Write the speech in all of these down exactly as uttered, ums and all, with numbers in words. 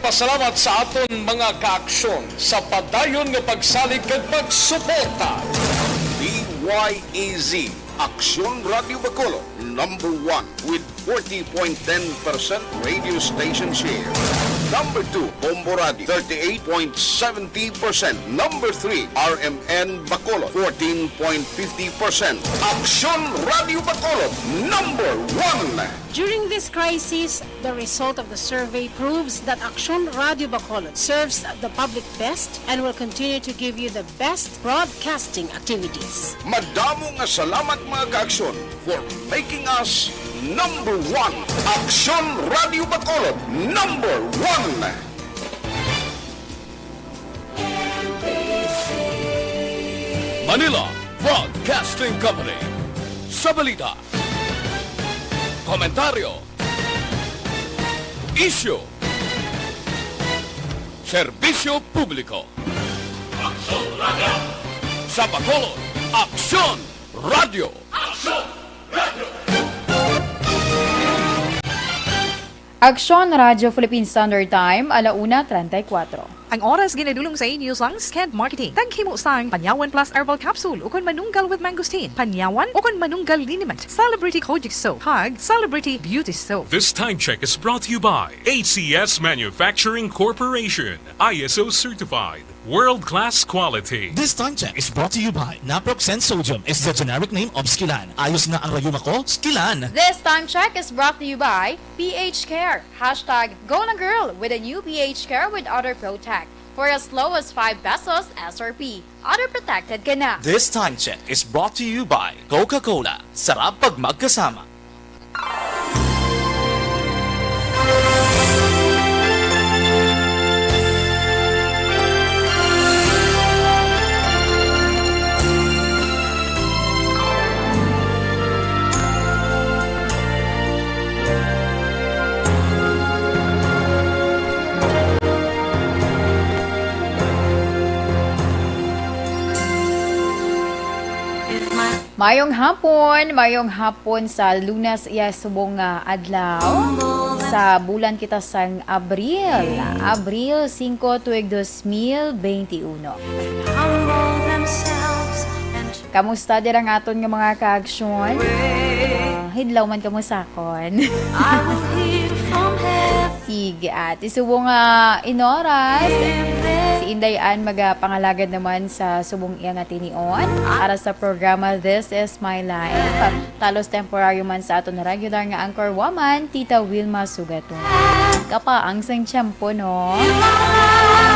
Pasalamat sa aton mga kaaksyon sa padayon nga pagsalig kag pagsuporta. D Y A Z, Aksyon Radio Bacolod, number one with forty point ten percent radio station share. Number two, Bombo Radio, thirty-eight point seventy percent. Number three, R M N Bacolod, fourteen point fifty percent. Aksyon Radio Bacolod, number one. During this crisis, the result of the survey proves that Aksyon Radio Bacolod serves the public best and will continue to give you the best broadcasting activities. Madamo nga salamat, mga kaaksyon, for making us number one. Aksyon Radio Bacolod, number one. Manila Broadcasting Company. Sa balita, komentaryo, isyu, serbisyo publiko. Aksyon Radio. Sa Bacolod, Aksyon Radio. Aksyon Radio. Aksyon Radio Philippine Standard Time, ala una treinta y cuatro. Ang oras ginadulong sa inyo sang Sked Marketing. Taghimo sang Panyawan Plus Herbal Capsule ukon Manunggal with Mangosteen, Panyawan ukon Manunggal Liniment, Celebrity Kojic Soap, kag Celebrity Beauty Soap. This time check is brought to you by A C S Manufacturing Corporation, I S O certified, world-class quality. This time check is brought to you by Naproxen Sodium is the generic name of Skilan. Ayos nga ang rayuma ko, Skilan. This time check is brought to you by P H Care. Hashtag Go Lang Girl with a new P H Care with Other Protect. For as low as five pesos S R P. Other protected ka na. This time check is brought to you by Coca-Cola. Sarap pag magkasama. Mayong hapon, mayong hapon sa Lunes, iya subong nga adlaw. Sa bulan kita sang Abril, Abril singko, tuig dos mil benti uno. Kamusta dira ang aton nga mga kaaksyon? Ah, hidlaw man kamo sakon. Sige, at isubo nga inoras, si Inday Ann magapangalagad naman sa subong iya nga tinion para sa programa This Is My Life. Talos temporaryo man sa aton regular nga anchor woman, Tita Wilma Sugaton. Kapaang sang tiyempo, no?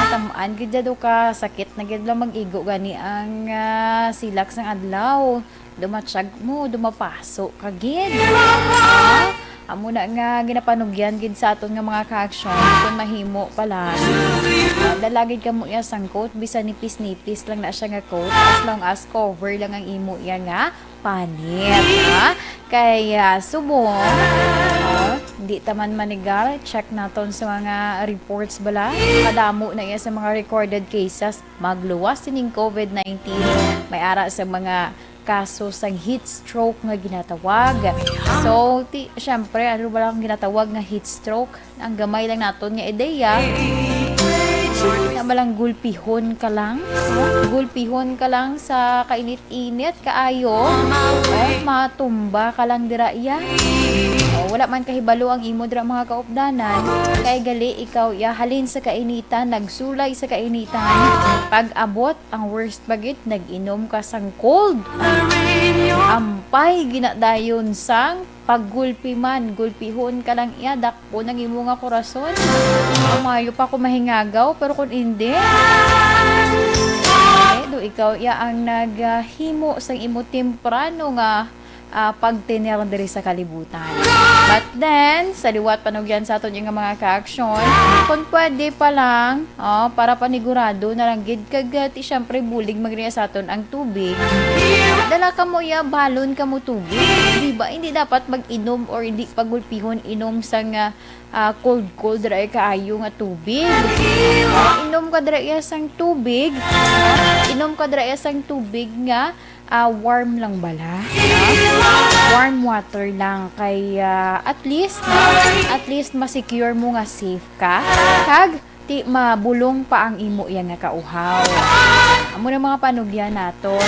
Tam-an gid jud ka, sakit na gid lang mag-igo gani ang, ah, silak sang adlaw. Dumatsyag mo, dumapaso ka gid. Ah, amo na nga ginapanugyan gid sa aton nga mga ka-action. Kung mahimo pa lang, ah, dala gid kamo iya sang coat, bisan nipis-nipis lang na siya nga coat, as long as cover lang ang imo iya nga panit, ha? Kay, ah, subong, ah, di ta man manigar, check naton sa mga reports bala. Kadamo na iya sa mga recorded cases. Magluwas sining covid nineteen. May ara sa mga kaso sang heat stroke nga ginatawag. So, ti, syempre, ano ba lang ginatawag nga heat stroke? Ang gamay lang naton nga ideya, na malang gulpihon ka lang. Gulpihon ka lang sa kainit-init kaayo. O, matumba ka lang dira iya. O, wala man kahibalo ang imo dira, mga kaupdanan. Kay gali ikaw iya halin sa kainitan, nagsulay sa kainitan. Pag-abot, ang worst pa gid, nag-inom ka sang cold. Ampay ginadayon sang paggulpi man, gulpihon ka lang iya, dakpon ang imo nga korason. Maayo pa kung mahingagaw, pero kung indi, eh, do ikaw iya ang naghimo sang imo temprano nga, ah, pagtener diri sa kalibutan. But then, sa liwat panugyan sa aton nga mga kaaksyon, kung pwede pa lang, oh, para panigurado na lang gid kag, ah, ti, syempre, bulig magriya sa aton ang tubig. Dala kamo iya, balon kamo tubig. Di ba? Hindi dapat mag-inom or hindi pagulpihon inom sang, ah, ah, cold, cold, dry kaayo nga tubig. Ah, inom ka dry iya sang tubig. Inom ka dry iya sang tubig nga ah, warm lang bala, ha? Warm water lang kay, ah, at least, at least ma-secure mo nga safe ka. Kag ti mabulong pa ang imo iya nga kauhaw. Amo na mga panugyan naton.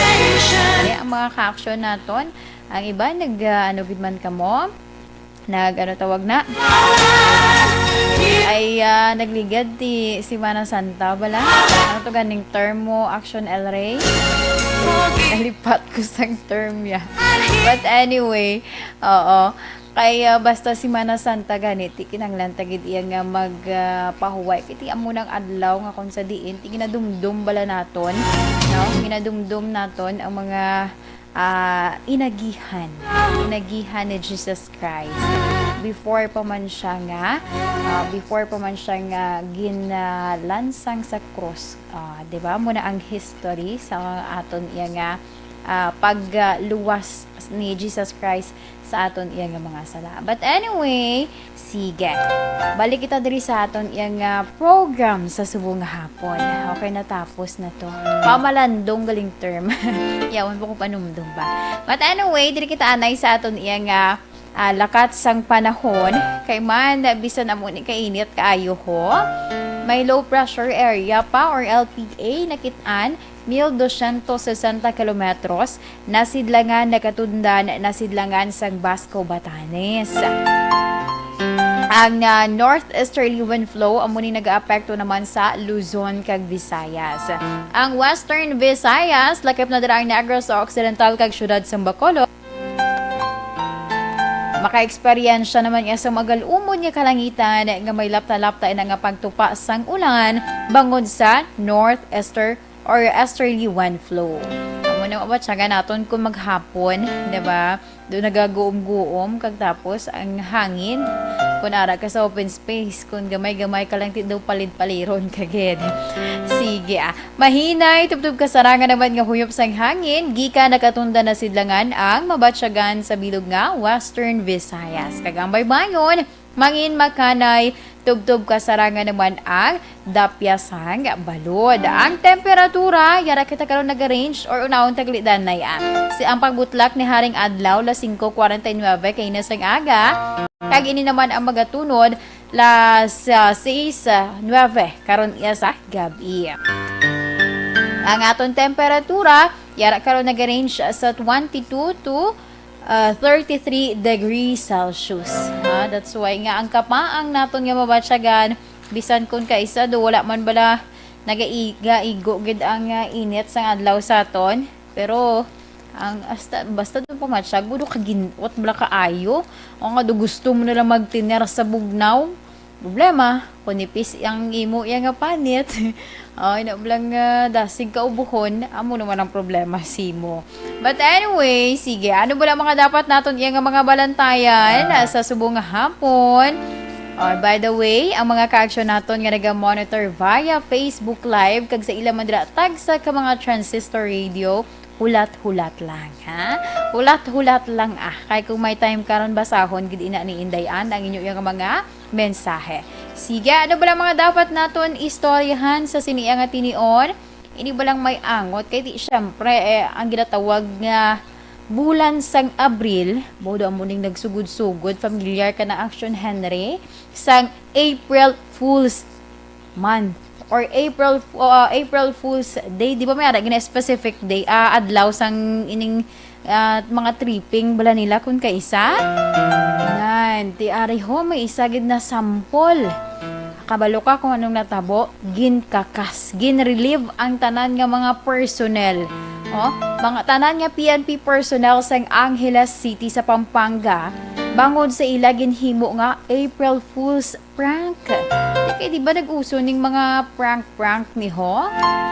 Kaya ang mga ka-action naton, ang iba nag, ah, ano gid man kamo, nag, ano tawag na? Ay, ah, nagligad ti Semana Santa bala. Ano to ganing term mo, Action El Rey? Nalipat ko sang term ya. But anyway, oo. Kay, ah, basta Semana Santa gani, ti kinahanglan ta gid iya nga mag, ah, pahuway. Kay ti amo nang adlaw nga kung sa diin, ti ginadumdum bala naton, no? Ginadumdum naton ang mga, ah, inagihan. Inagihan ni Jesus Christ. Before pa man siya nga, ah, before pa man siya nga ginalansang sa krus, ah, di ba? Muna ang history sa aton iya nga, ah, pagluwas ni Jesus Christ sa aton iya nga mga sala. But anyway, sige. Balik kita diri sa aton iya nga program sa subong nga hapon. Okay, natapos na to. Pamalandong galing term. Yawan po ko panumdum ba. But anyway, diri kita anay sa aton iya nga, ah, lakat sang panahon. Kay man, bisan amo ni kainit kaayo ho, may low pressure area pa or L P A nakit-an, mil dosyentos sesenta kilometros, nasidlangan, nakatundan, nasidlangan sang Basco, Batanes. Ang, ah, northeasterly wind flow amo ni nagaapekto naman sa Luzon kag Visayas. Ang Western Visayas, lakip na dira ang Negros Occidental kag siyudad sang Bacolod, makaeksperyensya naman niya sa magal-umod nga kalangitan nga may lapta-lapta ina nga pagtupa sang ulan bangod sa northeaster or easterly wind flow. Amo na mabatyagan naton kung maghapon, di ba? Doon nagaguom-guom, kag tapos ang hangin. Kung ara ka sa open space, kung gamay-gamay ka lang, ti daw palid-paliron ka gid. Sige, ah. Mahinay, tubtob kasarangan naman nga huyop sang hangin, gikan nakatunda na sidlangan ang mabatyagan sa bilog nga Western Visayas. Kag ang baybayon, mangin makanay, tubtob kasarangan naman ang dapya sang balod. Ang temperatura, yara kita karon naga-range or unahon taglidan na ya. Si ang pagbutlak ni Haring Adlaw, las singko kwarenta y nuebe kaina sang aga, kag ini naman ang magatunod, las, ah, seis nuebe karon iya sa gab-i. Ang aton temperatura, yara karon naga-range sa twenty-two to, ah, thirty-three degrees Celsius. Ha, that's why nga ang kapaang naton nga mabatyagan, bisan kun kaisa do, wala man bala nagaiga-igo gid ang, ah, init sang adlaw sa aton. Pero ang hasta, basta do pamatyag mo do kaginot bala kaayo. O nga do gusto mo na lang magtiner sa bugnaw. Problema, kung nipis ang imo iya nga panit, ay na bala nga dasig ka ubuhon, amo naman ang problema simo. But anyway, sige, ano bala mga dapat naton iya nga mga balantayan, ah, sa subong nga hapon? Or by the way, ang mga ka-action naton nga naga-monitor via Facebook Live kag sa ila man dira tagsa ka mga transistor radio, hulat-hulat lang, ha? Hulat-hulat lang, ah. Kay kung may time karon, basahon gid ina ni Inday Ann ang inyo nga mga mensahe. Sige, ano bala mga dapat naton istoryahan sa sini nga tinion? Ini balang may angot kay di, syempre, eh, ang ginatawag nga bulan sang Abril, bodo amo ning nagsugod-sugod, familiar ka na, Action Henry, sang April Fool's Month or April, uh, April Fool's Day. Di ba may ara gina specific day, ah, adlaw sang ining, ah, mga tripping bala nila kun kaisa? Nan, ti ari ho, may isa gid na sample. Kabalo ka kung anong natabo? Ginkakas, ginrelieve ang tanan nga mga personnel. Oh, mga tanan nga P N P personnel sang Angeles City sa Pampanga bangod sa ila ginhimo nga April Fool's prank. Di kay, di ba, nag-uso ning mga prank-prank ni ho?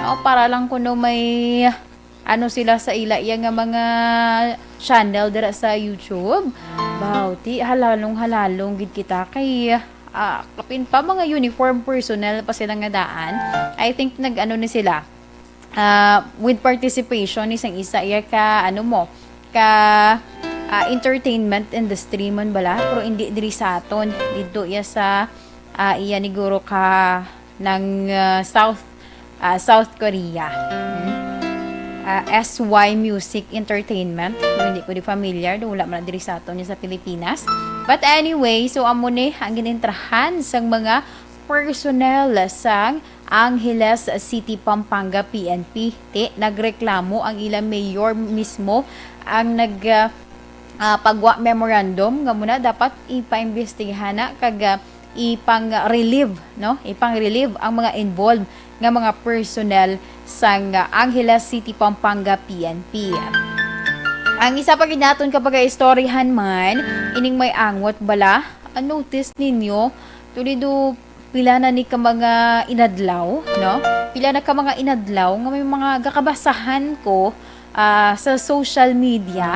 O, para lang kuno may ano sila sa ila iya nga mga channel dira sa YouTube. Baw, ti halalong-halalong gid kita kay, ah, kapin pa mga uniform personnel pa sila nga daan. I think nag-ano ni sila, ah, with participation ni sang isa iya ka, ano mo, ka, ah, entertainment industry man bala, pero hindi diri sa aton. Didto iya sa, ah, iya ni guro ka ng, ah, South, ah, South Korea. Hmm. ah, S Y Music Entertainment. Kung hindi ko di familiar, do wala man diri sa aton sa Pilipinas. But anyway, so amo ni ang ginintrahan sang mga personnel sang Angeles City, Pampanga P N P. Ti, nagreklamo ang ilang mayor mismo ang nag, ah, ah, pagwa memorandum nga muna dapat ipaimbestigahan na kag, ah, ipang-relieve, no? Ipang-relieve ang mga involved nga mga personnel sang, ah, Angeles City, Pampanga P N P. Ang isa pa gid naton ka pagaistoryahan man, ining may angot bala, ah, notice ninyo, tulido pila na ni ka mga inadlaw, no? Pila na ka mga inadlaw nga may mga gakabasahan ko, ah, sa social media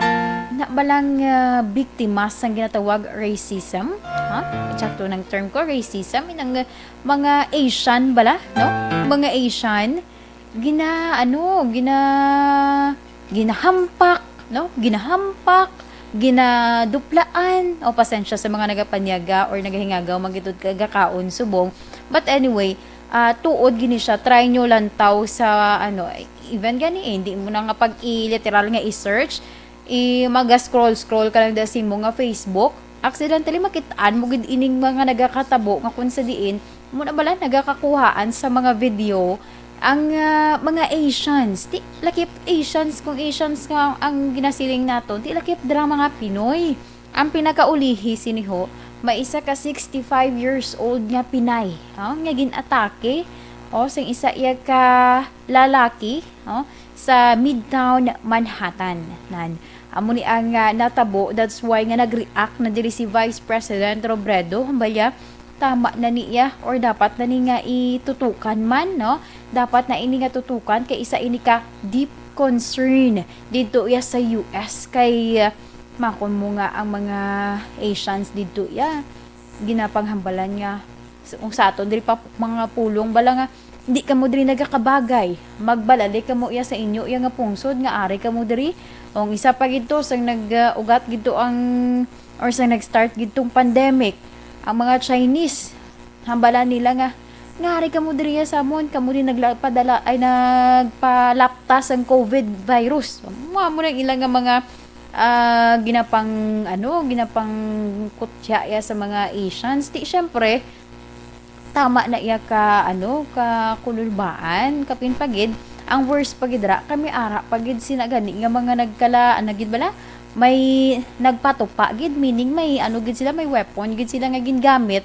na balang, ah, biktima sang ginatawag racism, ha? Eksakto ng term ko, racism, inang mga Asian bala, no? Mga Asian, gina-, ano, gina-, ginahampak, no? Ginahampak, ginaduplaan. O, pasensya sa mga nagapanyaga or nagahingagaw magitod kagakaon subong. But anyway, ah, tuod gini siya. Try nyo lantaw sa, ano, even gani, eh, hindi mo na nga pag i-literal nga i-search, i-, maga-scroll-scroll ka lang da sa imo nga Facebook. Accidentally, makitaan mo gid ining mga nagakatabo nga kung sa diin, mo na bala nagakakuhaan sa mga video ang, ah, mga Asians. Ti lakip Asians, kung Asians nga ang ginasiling naton, ti lakip dira mga Pinoy. Ang pinakaulihi sini ho, may isa ka sixty-five years old nga Pinay, oh, nga gin-atake, oh, sang isa iya ka lalaki, oh, sa Midtown Manhattan. Nan, amo ni ang, ah, natabo, that's why nga nag-react na diri si Vice President Robredo. Hambal niya, tama na niya or dapat na ni nga itutukan man, no? Dapat na ini nga tutukan kay isa ini ka deep concern didto iya sa U S kay, ah, makon mo nga ang mga Asians didto iya ginapanghambalan nga s-, kung sa aton diri pa mga pulong bala nga di kamo diri nagakabagay, magbalali kamo iya sa inyo iya nga pungsod nga ari kamo diri. Ang isa pa gid to sang nag-ugat gid to ang or sang nag-start gid tong pandemic, ang mga Chinese, hambalan nila nga, "Ngari kamo diri sa amon, kamo din nagpadala ay nagpalapta sang covid virus." Mao mo nang ilang nga mga, ah, ginapang, ano, ginapang kutya iya sa mga Asians. Ti, syempre, tama na iya ka, ano, ka kululbaan, kapin pa gid. Ang worst pa gid ra, kami ara pa gid sina gani nga mga nagkala, ano gid bala? May nagpatupa gid, meaning may, ano gid sila, may weapon gid sila nga gingamit.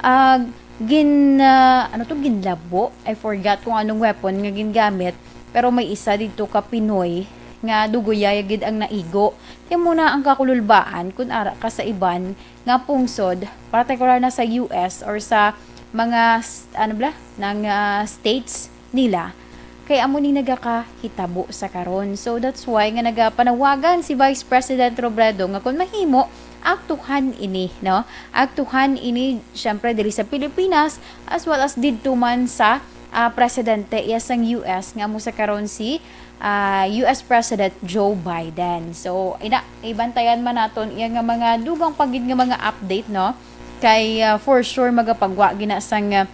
Ah, gin-, ah, ano to, ginlabo? I forgot kung anong weapon nga gingamit. Pero may isa didto ka Pinoy nga duguyay gid ang naigo. Kaya mo na ang kakululbaan kung ara ka sa iban nga pungsod, partikular na sa U S or sa mga s-, ano bala, ng, ah, states nila, kay amo ni nagakahitabo sa karon. So, that's why nga nagapanawagan si Vice President Robredo nga kung mahimo, aktuhan ini, no? Aktuhan ini, syempre, diri sa Pilipinas, as well as didto man sa, ah, presidente iya sang U S nga amo sa karon si, ah, U S President Joe Biden. So, ina, ibantayan man naton iya nga mga dugang pa gid nga mga update, no? Kay, ah, for sure, magapagwa gina sang, ah,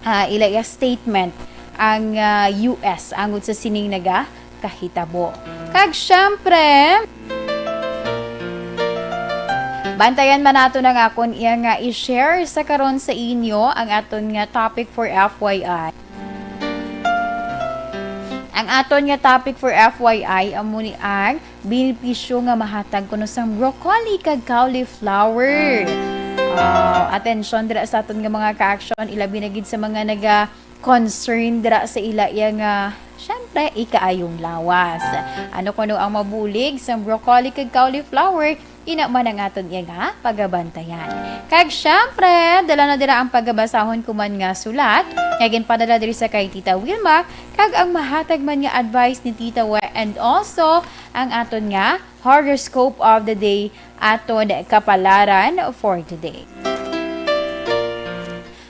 ah, ila iya statement ang, ah, U S angod sa sining nagakahitabo. Kag syempre, bantayan man nato ang akon iya nga i-share sa karon sa inyo ang aton nga topic for F Y I. Ang aton nga topic for F Y I amo ni ang benepisyo nga mahatag kuno sang broccoli kag cauliflower. Ah, atensyon dira sa aton nga mga ka-action, ilabi na gid sa mga naga-concern dira sa ila iya nga, syempre, ikaayong lawas. Ano kuno ang mabulig sang broccoli kag cauliflower? Ina man ang aton iya nga pagabantayan. Kag syempre, dala na dira ang pagabasahon ko man nga sulat nga ginpadala diri sa kay Tita Wilma, kag ang mahatag man nga advice ni Tita We, and also ang aton nga horoscope of the day, aton kapalaran for today.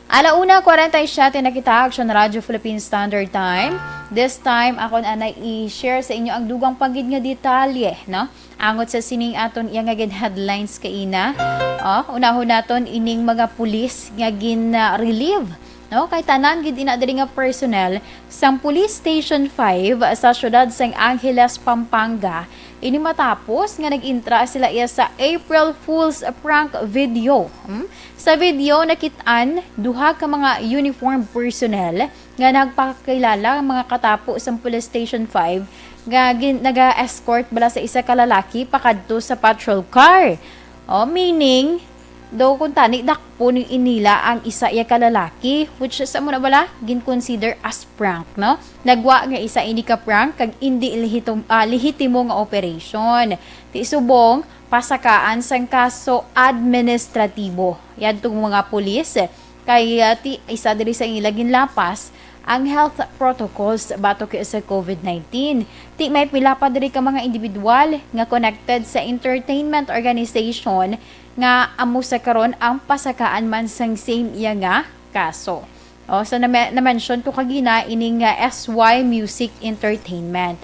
Ala una kwarenta y siyete na kita, Action Radio Philippine Standard Time. This time, ako na anay i-share sa inyo ang dugang pa gid nga detalye, no? Angot sa sining aton iya nga gid headlines kaina. Oh, unahon naton ining mga pulis nga gin-relieve No, kay tanan gid ina diri nga personnel sang Police Station five sa siyudad sang Angeles, Pampanga, ini matapos nga nag-intra sila iya sa April Fool's prank video. Hmm? Sa video, nakit-an duha ka mga uniformed personnel nga nagpakilala ang mga katapo sang Police Station five nga gin-, naga-escort bala sa isa ka lalaki pakadto sa patrol car. Oh, meaning, daw kung tani dakpon ni inila ang isa iya ka lalaki, which sa amo na bala gin-consider as prank, no? Nagwa nga isa ini ka prank kag indi lehitom-, ah, lehitimo nga operation. Ti subong pasakaan sang kaso administratibo yadtong mga pulis, kay, ah, ti isa diri sa ila ginlapas ang health protocols batok sa COVID nineteen. Ti may pila pa diri ka mga individual nga connected sa entertainment organization nga amo sa karon ang pasakaan man sang same iya nga kaso. O, so, name-, na-mention ko kagina ining, ah, S Y Music Entertainment.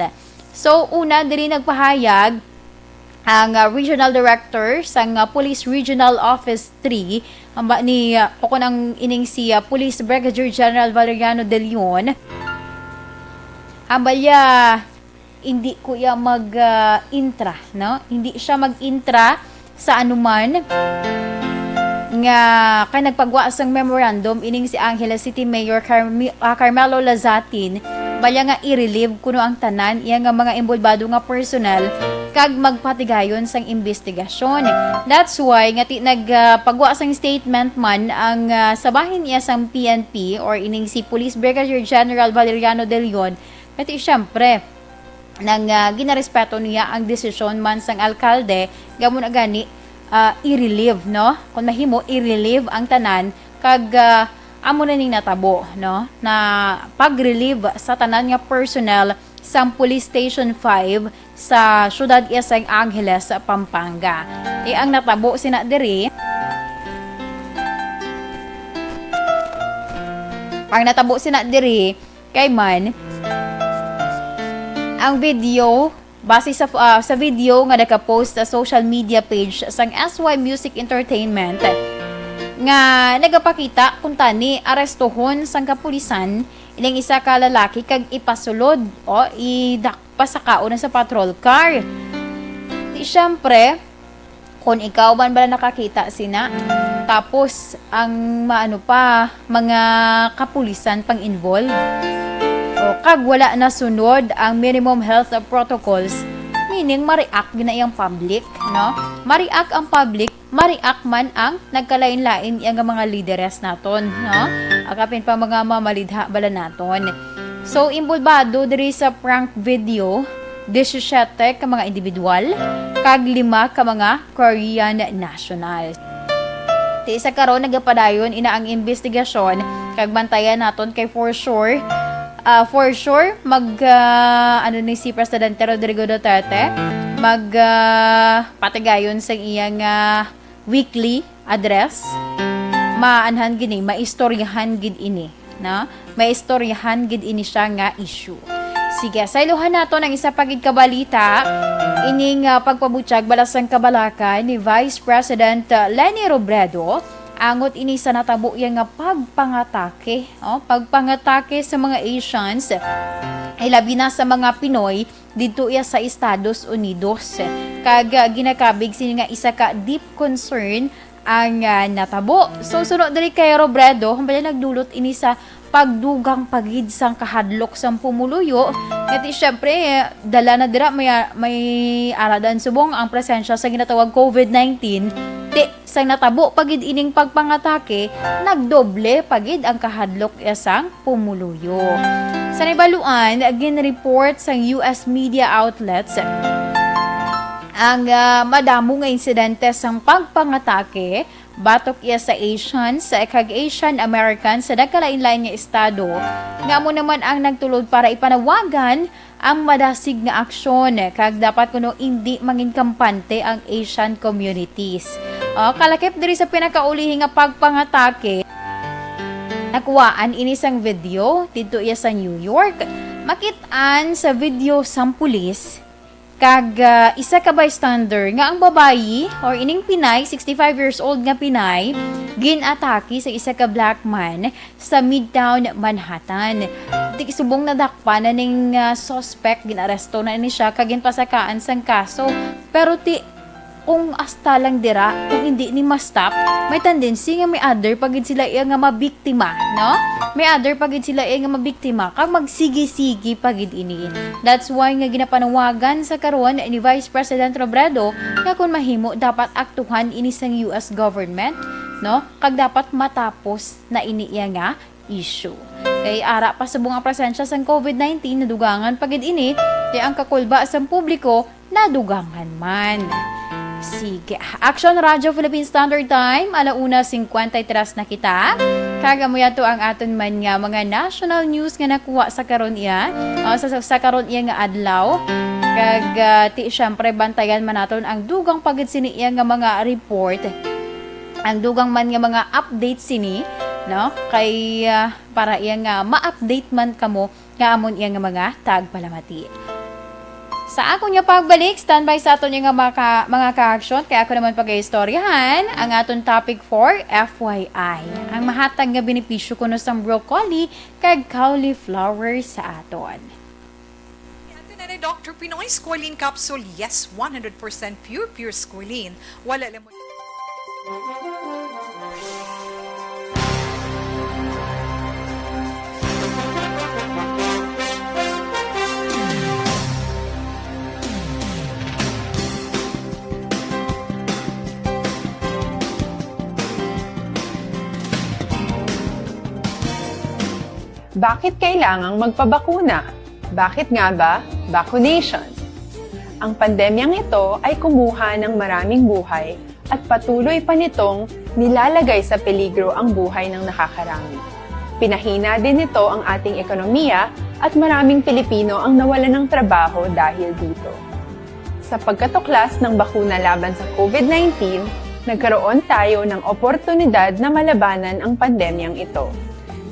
So, una, diri nagpahayag ang, ah, Regional Director sang, ah, Police Regional Office three, ang ba ni, ah, o kung ang ining si, ah, Police Brigadier General Valeriano De Leon, ang balya, hindi ko iya mag, ah, intra, no? Hindi siya mag-intra sa anuman nga kay nagpagwa sang memorandum ining si Angeles City Mayor Carmi-, ah, Carmelo Lazatin, balya nga i-relieve kuno ang tanan iya nga mga inbolbado nga personnel kag magpatigayon sang investigasyon. That's why nga ti-, nagpagwa sang statement man ang, ah, sa bahin niya sang P N P or ining si Police Brigadier General Valeriano De Leon, kay ti syempre, nang, ah, ginarespeto niya ang desisyon man sang alkalde, nga amo na gani, ah, i-relieve, no? Kung mahimo, i-relieve ang tanan, kag, ah, amo na ning natabo, no? Na pag-relieve sa tanan nga personnel sang Police Station five sa siyudad iya sang Angeles, Pampanga. Eh, ang natabo sina diri, ang natabo sina diri, kay man, ang video, base sa, ah, sa video nga nakapost sa social media page sang S Y Music Entertainment, nga nagapakita kung tani arestuhon sang kapulisan ining isa ka lalaki kag ipasulod o idak-, pasakaon na sa patrol car. Di syempre, kung ikaw man bala nakakita sina, tapos ang maano pa, mga kapulisan pang involved. O, kag wala nasunod ang minimum health protocols, meaning ma-react gid na iyang public, no? Ma-react ang public, ma-react man ang nagkalain-lain iya nga mga lideres naton, no? Akapin pa mga mamalidha bala naton. So, involbado diri sa prank video, disisiete ka mga individual, kag lima ka mga Korean national. Ti sa karon, nagapadayon ina ang investigasyon, kag bantayan naton kay for sure, ah, for sure, mag, ah, ano ni si Presidente Rodrigo Duterte, mag, ah, patigayon sa iyang, ah, weekly address. Maanhan gini, maistoryahan gid ini, no? Maistoryahan gid ini siya nga issue. Sige, sayluhan naton ang isa pa gid ka balita. Ining, ah, pagpabutyag bala sang kabalaka ni Vice President, ah, Leni Robredo, angot ini sa natabo iya nga pagpangatake, oh, pagpangatake sa mga Asians, ay labi na sa mga Pinoy didto iya sa Estados Unidos. Kag, ah, ginakabig sini nga isa ka deep concern ang, ah, natabo. So, suno diri kay Robredo, hambal nagdulot ini sa pagdugang pa gid sang kahadlok sang pumuluyo. Kay ti, syempre, dala na dira may, may aradan subong ang presensya sa ginatawag COVID nineteen. Ti, sang natabo pa gid ining pagpangatake, nagdoble pa gid ang kahadlok iya sang pumuluyo. Sa nahibaluan, gin-report sang U S media outlets ang, ah, madamo nga insidente sang pagpangatake batok iya sa Asians kag Asian Americans sa nagkalain-lain nga estado, nga amo naman ang nagtulod para ipanawagan ang madasig nga aksyon, kag dapat kuno indi mangin kampante ang Asian communities. O, kalakip diri sa pinakaulihi nga pagpangatake, nakuhaan ini sang video didto iya sa New York. Makit-an sa video sang pulis Kag, ah, isa ka bystander nga ang babayi or ining Pinay, sixty-five years old nga Pinay, gin-atake sa isa ka black man sa Midtown Manhattan. Ti subong nadakpan na ning, ah, suspect, gin-aresto na ni siya kag ginpasakaan sang kaso. Pero ti kung hasta lang dira, kung hindi ni ma-stop, may tendency nga may other pa gid sila iya nga mabiktima, no? May other pa gid sila iya nga mabiktima kag magsigi-sigi pa gid ini. That's why nga ginapanawagan sa karon ni Vice President Robredo nga kung mahimo dapat aktuhan ini sang U S government, no? Kag dapat matapos na ini iya nga issue. Kay ara pa subong ang presensya sang COVID nineteen, nadugangan pa gid ini, kay ang kakulba sang publiko nadugangan man. Sige. Action Radio Philippine Standard Time, ala una cincuenta y tres na kita. Kag amo yato ang aton man nga mga national news nga nakuha sa karon iya, o sa, sa, sa karon iya nga adlaw. Kag, ah, ti, syempre, bantayan man naton ang dugang pa gid sini iya nga mga report. Ang dugang man nga mga updates sini, no? Kay, ah, para iya nga ma-update man kamo nga amon iya nga mga tagpalamati. Sa akon nga pagbalik, standby sa aton nga mga, mga ka-action, kay ako naman pag-iistoryahan ang aton topic for F Y I. Ang mahatag nga benepisyo kuno sang broccoli kag cauliflower sa aton. Ate Nanay Doctor Pinoy, Squalene Capsule, yes, one hundred percent pure, pure squalene. Wala lang mo. Bakit kailangang magpabakuna? Bakit nga ba vaccination? Ang pandemyang ito ay kumuha ng maraming buhay at patuloy pa nitong nilalagay sa peligro ang buhay ng nakakarami. Pinahina din nito ang ating ekonomiya at maraming Pilipino ang nawalan ng trabaho dahil dito. Sa pagkatuklas ng bakuna laban sa COVID nineteen, nagkaroon tayo ng oportunidad na malabanan ang pandemyang ito.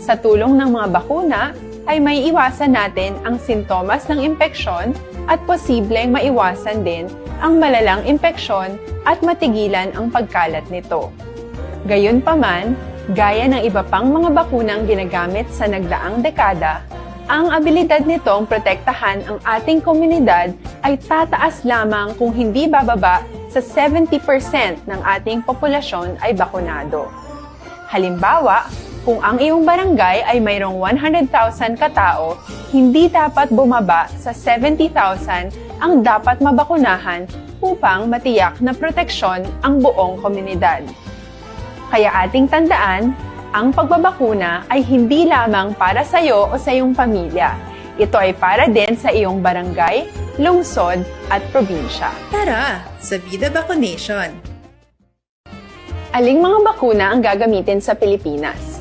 Sa tulong ng mga bakuna, ay may iwasan natin ang sintomas ng impeksyon at posibleng maiwasan din ang malalang impeksyon at matigilan ang pagkalat nito. Gayunpaman, gaya ng iba pang mga bakunang ginagamit sa nagdaang dekada, ang abilidad nitong protektahan ang ating komunidad ay tataas lamang kung hindi bababa sa seventy percent ng ating populasyon ay bakunado. Halimbawa, kung ang iyong barangay ay mayroong one hundred thousand ka tao, hindi dapat bumaba sa seventy thousand ang dapat mabakunahan upang matiyak na proteksyon ang buong komunidad. Kaya ating tandaan, ang pagbabakuna ay hindi lamang para sa iyo o sa iyong pamilya. Ito ay para din sa iyong barangay, lungsod, at probinsya. Tara, sa Vida Vaccination! Aling mga bakuna ang gagamitin sa Pilipinas?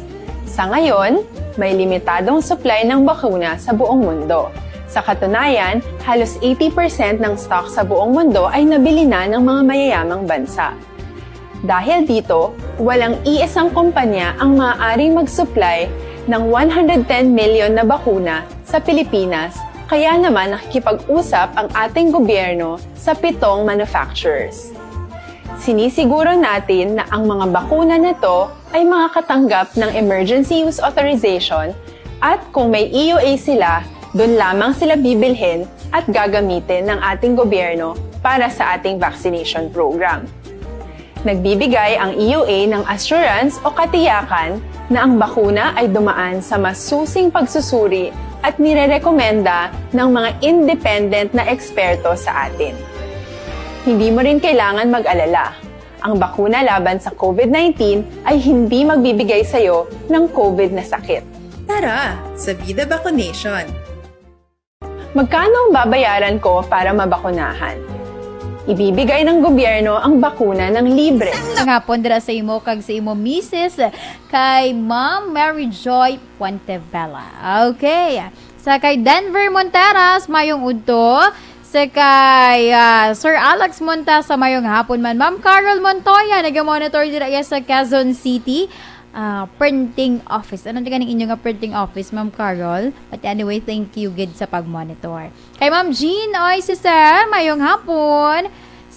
Sa ngayon, may limitadong supply ng bakuna sa buong mundo. Sa katunayan, halos eighty percent ng stock sa buong mundo ay nabili na ng mga mayayamang bansa. Dahil dito, walang iisang kumpanya ang maaaring mag-supply ng one hundred ten million na bakuna sa Pilipinas, kaya naman nakikipag-usap ang ating gobyerno sa pitong manufacturers. Sinisiguro natin na ang mga bakuna na to ay makakatanggap ng emergency use authorization at kung may E U A sila, dun lamang sila bibilhin at gagamitin ng ating gobyerno para sa ating vaccination program. Nagbibigay ang E U A ng assurance o katiyakan na ang bakuna ay dumaan sa masusing pagsusuri at nirerekomenda ng mga independent na eksperto sa atin. Hindi mo rin kailangan mag-alala. Ang bakuna laban sa COVID nineteen ay hindi magbibigay sa iyo ng COVID na sakit. Tara, sa Vida Vaccination! Magkano ang babayaran ko para mabakunahan? Ibibigay ng gobyerno ang bakuna ng libre. Nga po dira sa imo kag sa imo misis kay Ma'am Mary Joy Puentevela. Okay. Sa kay Denver Monteras, mayong udto. Sa kay, ah, Sir Alex Montasa, mayong hapon man. Ma'am Carol Montoya, nagamonitor dira iya sa Quezon City. ah, printing office. Ano di ganing inyo nga printing office, Ma'am Carol? But anyway, thank you gid sa pag-monitor. Kay Ma'am Jean, oy, si Sir, mayong hapon.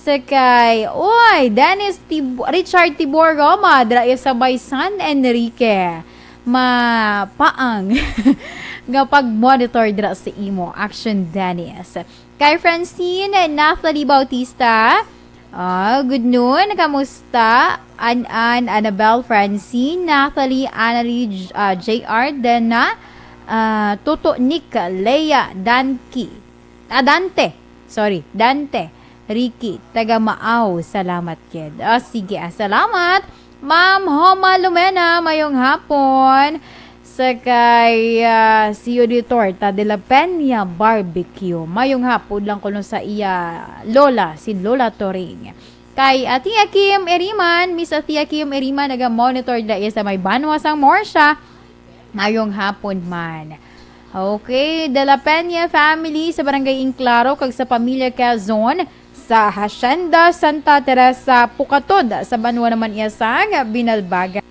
Sa kay, oy, Dennis Tib-, Richard Tibor Roma, dira iya sa may San Enrique. Mapaang nga pag-monitor dira sa imo. Action, Dennis. Kay Francine Nathalie Bautista, ah, good noon. Kamusta? An-an, Annabel, Francine, Nathalie, Annalie, J-, ah, J R, Dena, ah, Toto, Nick, Leia, Danki. Ah, Dante. Sorry, Dante. Ricky, taga Maaw. Salamat, kid. Ah, sige, ah, salamat. Ma'am Homa Lumena, mayong hapon. Sa kay, ah, si Auditor ta de la Peña Barbecue. Mayong hapon lang kuno sa iya lola, si Lola Toring. Kay Atia Kim Eriman, Miss Atia Kim Eriman, naga-monitor dira sa may Banwa sang Morsha. Mayong hapon man. Okay, De La Peña family sa Barangay Inclaro kag sa Pamilya Quezon sa Hacienda Santa Teresa, Pucatod, sa Banwa naman iya sang Binalbagan.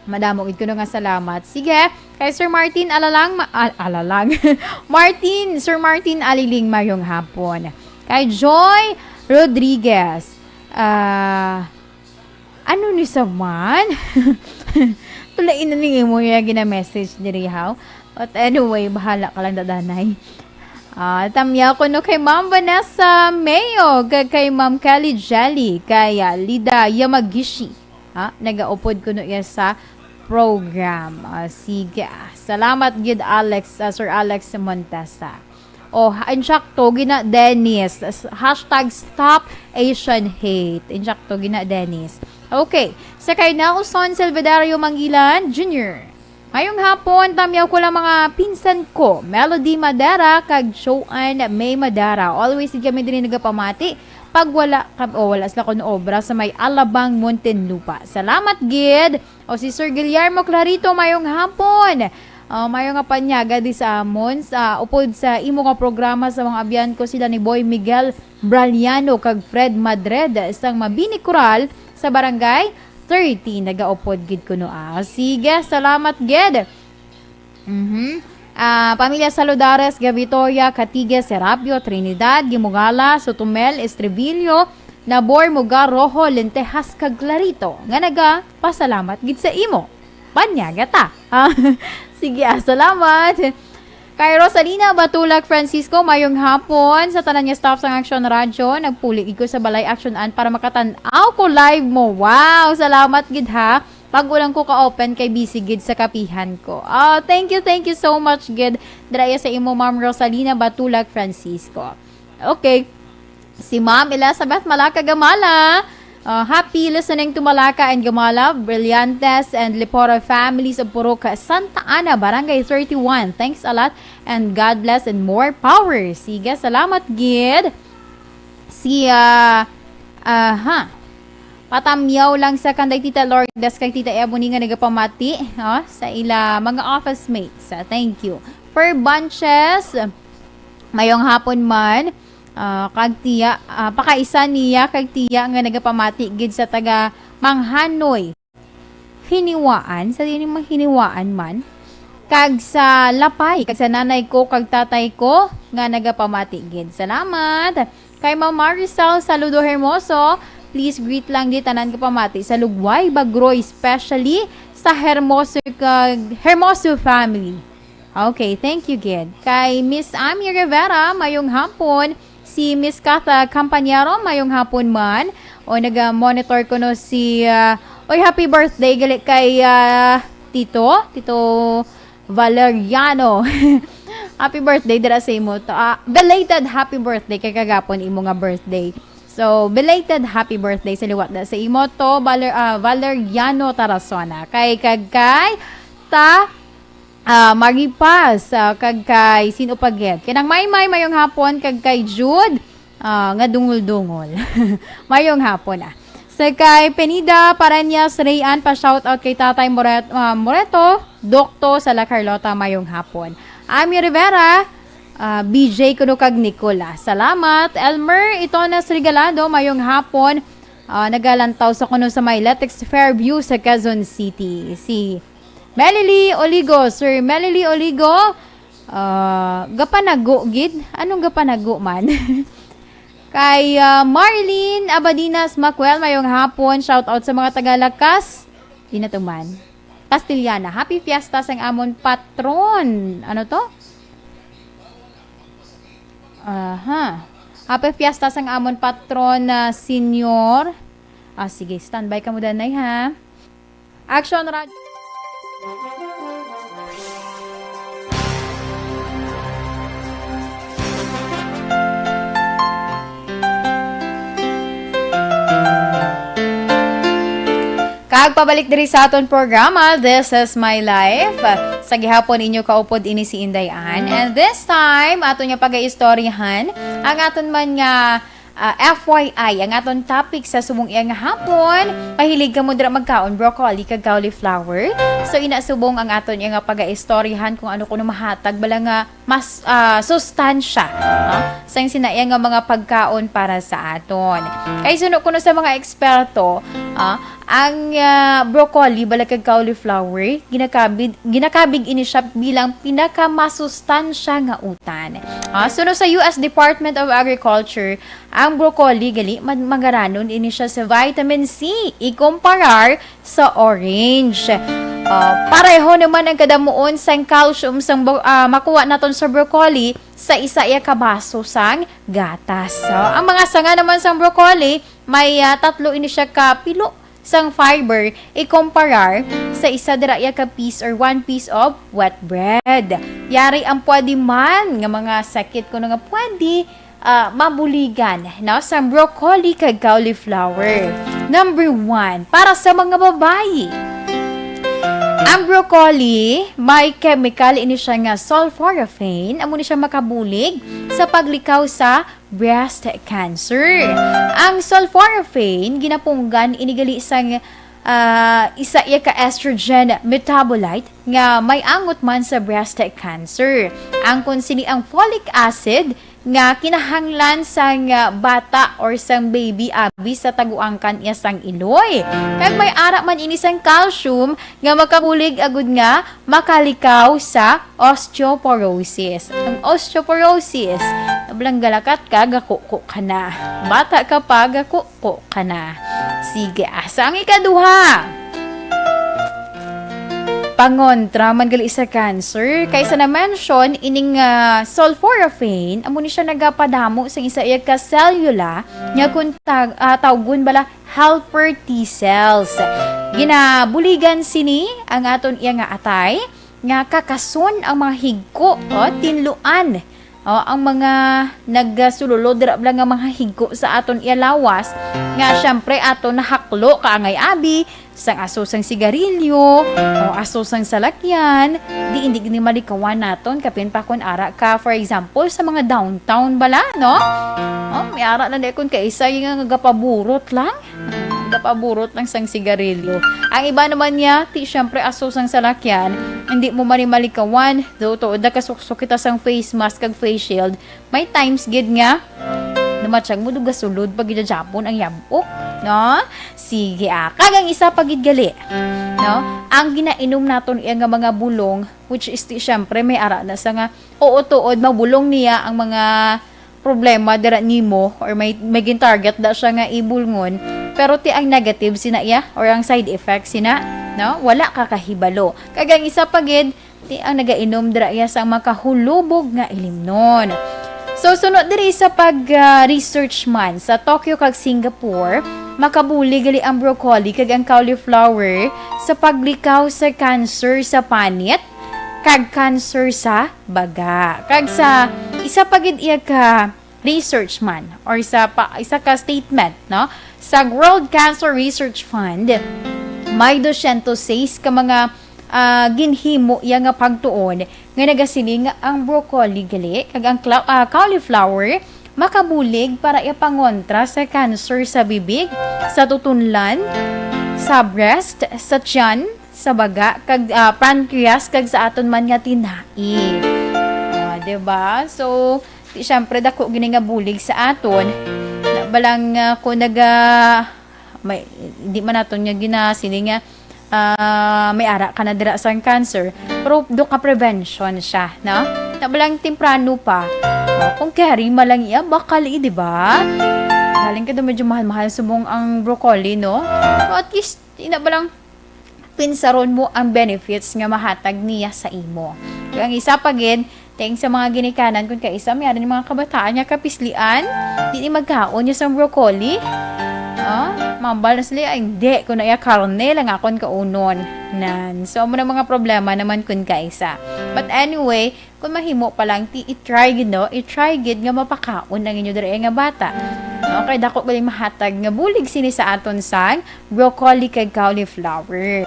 Madamo gid kuno nga salamat. Sige, kay Sir Martin Alalang, ma-, al-, Alalang. Martin, Sir Martin Aliling, mayong hapon. Kay Joy Rodriguez, ah, ano ni sa man? Tulain na ning imo nga gina-message diri, haw? But anyway, bahala ka lang, dadanay. Ah, tamyaw kuno kay Ma'am Vanessa Mayo, kag kay Ma'am Kelly Jelly, kay, ah, Lida Yamagishi. Ha? Nagaupod kuno iya sa program. Ah, sige. Salamat gid, Alex, ah, Sir Alex Montesa. Oh, insakto gina, Dennis. S-, hashtag stop Asian hate. Insakto gina, Dennis. Okay. Sa kay Nelson Silvedario Mangilan Junior. Mayong hapon, tamyaw ko lang mga pinsan ko, Melody Madera kag Joanne May Madera. Always gid kami diri nagapamati pag wala kam-, o wala sila kuno obra sa may Alabang, Muntinlupa. Salamat gid. O si Sir Guillermo Clarito, mayong hapon. O, mayo nga panyaga di sa amon sa upod sa imo nga programa sa mga abyan ko sila ni Boy Miguel Braliano kag Fred Madred sang Mabini Coral sa Barangay thirty. Nagaupod gid kuno, ah. Sige, salamat gid. Mhm. Ah, pamilya Saludares, Gavitoria, Catigue, Serapio, Trinidad, Gimugala, Sotomel, Estribillo, Nabor, Mugar, Rojo, Lentejas, kag Clarito, nga nagapasalamat gid sa imo. Panyaga ta. Ah, sige, ah, salamat. Kay Rosalina Batulak Francisco, mayong hapon sa tanan nga staff sang Action Radio. Nagpuli gid ko sa balay Action An para makatan-aw ko live mo. Wow, salamat gid ha. Pag-ulang ko ka-open kay busy gid sa kapihan ko. Oh, thank you, thank you so much gid. Dira iya sa imo, Ma'am Rosalina Batulak Francisco. Okay. Si Ma'am Elizabeth Malaka Gamala. Uh, happy listening to Malaka and Gamala, Brillantes and Lipora families of Purok Santa Ana, Barangay thirty-one. Thanks a lot and God bless and more power. Sige, salamat gid. Si, ah, aha. Patamyaw lang sa kanday Tita Lourdes kag Tita Ebony nga nagapamati, oh, sa ila mga office mates. Ah, thank you. Per Bunches, mayong hapon man. Ah, kag tiya, ah, pakaisa niya kag tiya nga nagapamati gid sa taga Manghanoy. Hiniwaan, sa dili man Hiniwaan man. Kag sa Lapay, kag sa nanay ko, kag tatay ko, nga nagapamati gid. Salamat. Kay Ma'am Maricel, saludo hermoso. Please greet lang di tanan kapamati sa Lugway, Bagroy, especially sa Hermoso kag Hermoso family. Okay, thank you gid. Kay Miss Amy Rivera, mayong hapon. Si Miss Catha Campañero, mayong hapon man. O, naga-monitor ko no si, ah, oy, happy birthday gali kay, ah, Tito, Tito Valeriano. Happy birthday dira sa imo to. Ah, belated happy birthday kay kagapon imo nga birthday. So, belated happy birthday sa liwat na sa imo to, Valer-, ah, Valeriano Tarazona. Kay, kag kay, ta, ah, Maripaz, ah, kag kay, sino pa gid? Kay nang Maymay, mayong hapon, kag kay Jude, ah, nga dungol-dungol. Mayong hapon, ah. Sa kay Penida Parañas Rayan, pa shoutout kay Tatay Moret-, ah, Moreto, Dokto sa La Carlota, mayong hapon. Ami Rivera, ah, B J kuno kag Nicola. Salamat. Elmer Itones Regalado, mayong hapon. Ah, nagalantaw sa kuno sa may Latex Fairview sa Quezon City. Si Melily Oligo, Sir Melily Oligo, ah, gapanago gid. Anong gapanago man? Kay, ah, Marilyn Abadinas Macuel, mayong hapon. Shout out sa mga taga Lakas. Di na to man. Castellana. Happy Fiesta sang amon patron. Ano to? Aha. Happy Fiesta sang amon patron na Senyor. Ah, sige, standby ka mo danay, ha. Action Radio. Kag pabalik diri sa aton programa, This Is My Life. Sa gihapon, inyo kaupod ini si Inday Ann. And this time, aton nga pag-iistoryahan ang aton man nga, ah, F Y I, ang aton topic sa subong iya nga hapon. Mahilig ka mo dira magkaon broccoli kag cauliflower? So, ina subong ang aton iya nga pag-iistoryahan kung ano kuno mahatag bala nga mas, ah, sustansya, no? Sang sina iya nga mga pagkaon para sa aton. Kay suno kuno sa mga eksperto, ah, ang, ah, broccoli, bala kag cauliflower, ginakabid, ginakabig ini siya bilang pinakamasustansya nga utan. Ah, suno sa U S Department of Agriculture, ang broccoli gali man-, mangaranon ini siya sa vitamin C ikumparar sa orange. Ah, pareho naman ang kadamuon sang calcium sang bo-, ah, makuha naton sa broccoli sa isa iya ka baso sang gatas. So, ang mga sanga naman sang broccoli, may, ah, tatlo ini siya ka pilo sang fiber ikumparar sa isa dira iya ka piece or one piece of wheat bread. Yari ang pwede man nga mga sakit kuno nga pwede, ah, mabuligan, no, sang broccoli kag cauliflower. Number one, para sa mga babayi. Ang broccoli, may chemical ini siya nga sulforaphane, amo ni siya makabulig sa paglikaw sa breast cancer. Ang sulforaphane, ginapunggan ini gali sang, ah, isa iya ka estrogen metabolite nga may angot man sa breast cancer. Ang kon sini ang folic acid nga kinahanglan sang, ah, bata or sang baby abi sa taguangkan iya sang iloy. Kag may ara man ini sang calcium nga makabulig agud nga makalikaw sa osteoporosis. Ang osteoporosis, nablang galakat ka, gakuko ka na. Bata ka pa, gakuko ka na. Sige, asa ang ikaduha? Pangontra man gali sa cancer. Kay sa na-mention, ining, ah, sulforaphane, amo ni siya nagapadamo sa isa iya ka selula nga kung tag-, ah, tawgon bala helper T cells. Ginabuligan sini ang aton iya nga atay nga kakason ang mga higko, o, tinluan. O, ang mga nagasululod dira bala nga mga higko sa aton iya lawas nga siyempre aton nahaklo kaangay abi sang aso sang sigarilyo o aso sang salakyan, di indi ni malikawan naton kapin pa kun ara ka, for example, sa mga downtown bala, no? O, may ara na di kun kaisa nga gapaburot lang. Gapaburot lang sang sigarilyo. Ang iba naman niya, ti, syempre, aso sang salakyan, hindi mo man ni malikawan. Do, tuod na kasuksok kita sang face mask kag face shield. May times gid nga, namatyag mo, do gasulod pa gid Japon ang yabok, no? Sige, ah. Kag ang isa pa gid gali, no? Ang ginainom naton iya nga mga bulong, which is, ti, syempre, may ara na sa nga, oo, tuod, mabulong niya ang mga problema dira nimo or may, may gin-target da siya nga ibulngon, pero ti ang negative sina iya or ang side effect sina, no? Wala ka kahibalo. Kag ang isa pa gid, ti ang nagainom dira iya sang makahulubog nga ilimnon. So, sunod diri sa pag, ah, research man sa Tokyo kag Singapore, makabulig gali ang broccoli kag ang cauliflower sa paglikaw sa cancer sa panit kag cancer sa baga. Kag sa isa pa gid iya ka research man or sa pa, isa ka statement, no, sa World Cancer Research Fund, may dosyentos sais ka mga, ah, ginhimo iya nga pagtuon nga nagasiling nga ang broccoli gali kag ang cla-, ah, cauliflower makabulig para ipangontra sa cancer sa bibig, sa tutunlan, sa breast, sa tiyan, sa baga, kag, ah, pancreas, kag sa aton man nga tinai. Ah, di ba? So, ti-, syempre, dako gini nga bulig sa aton. Na, balang, ah, kung naga, may, di man naton nga ginasiling nga, ah, may ara ka na dira sang cancer. Pero do ka prevention siya, no? Na balang temprano pa. Oh, kung kari man lang iya, bakal, eh, di ba? Galing ka daw medyo mahal-mahal subong ang broccoli, no? So, at least, ina balang pinsaron mo ang benefits nga mahatag niya sa imo. Kag ang isa pa gid, thanks sa mga ginikanan, kun kaisa may ara ni mga kabataan nga kapislian, di ni magkaon niya sang broccoli. Ah, mambal na sila, "Ay, hindi, kung naya karne lang akon kaunon." Nan. So, amo na mga problema naman kun kaisa. But anyway, kung mahimo pa lang, ti, i-try gid, no? I-try gid nga mapakaon ang inyo diri nga bata. No? Kay dako galing mahatag nga bulig sini sa aton sang broccoli kag cauliflower.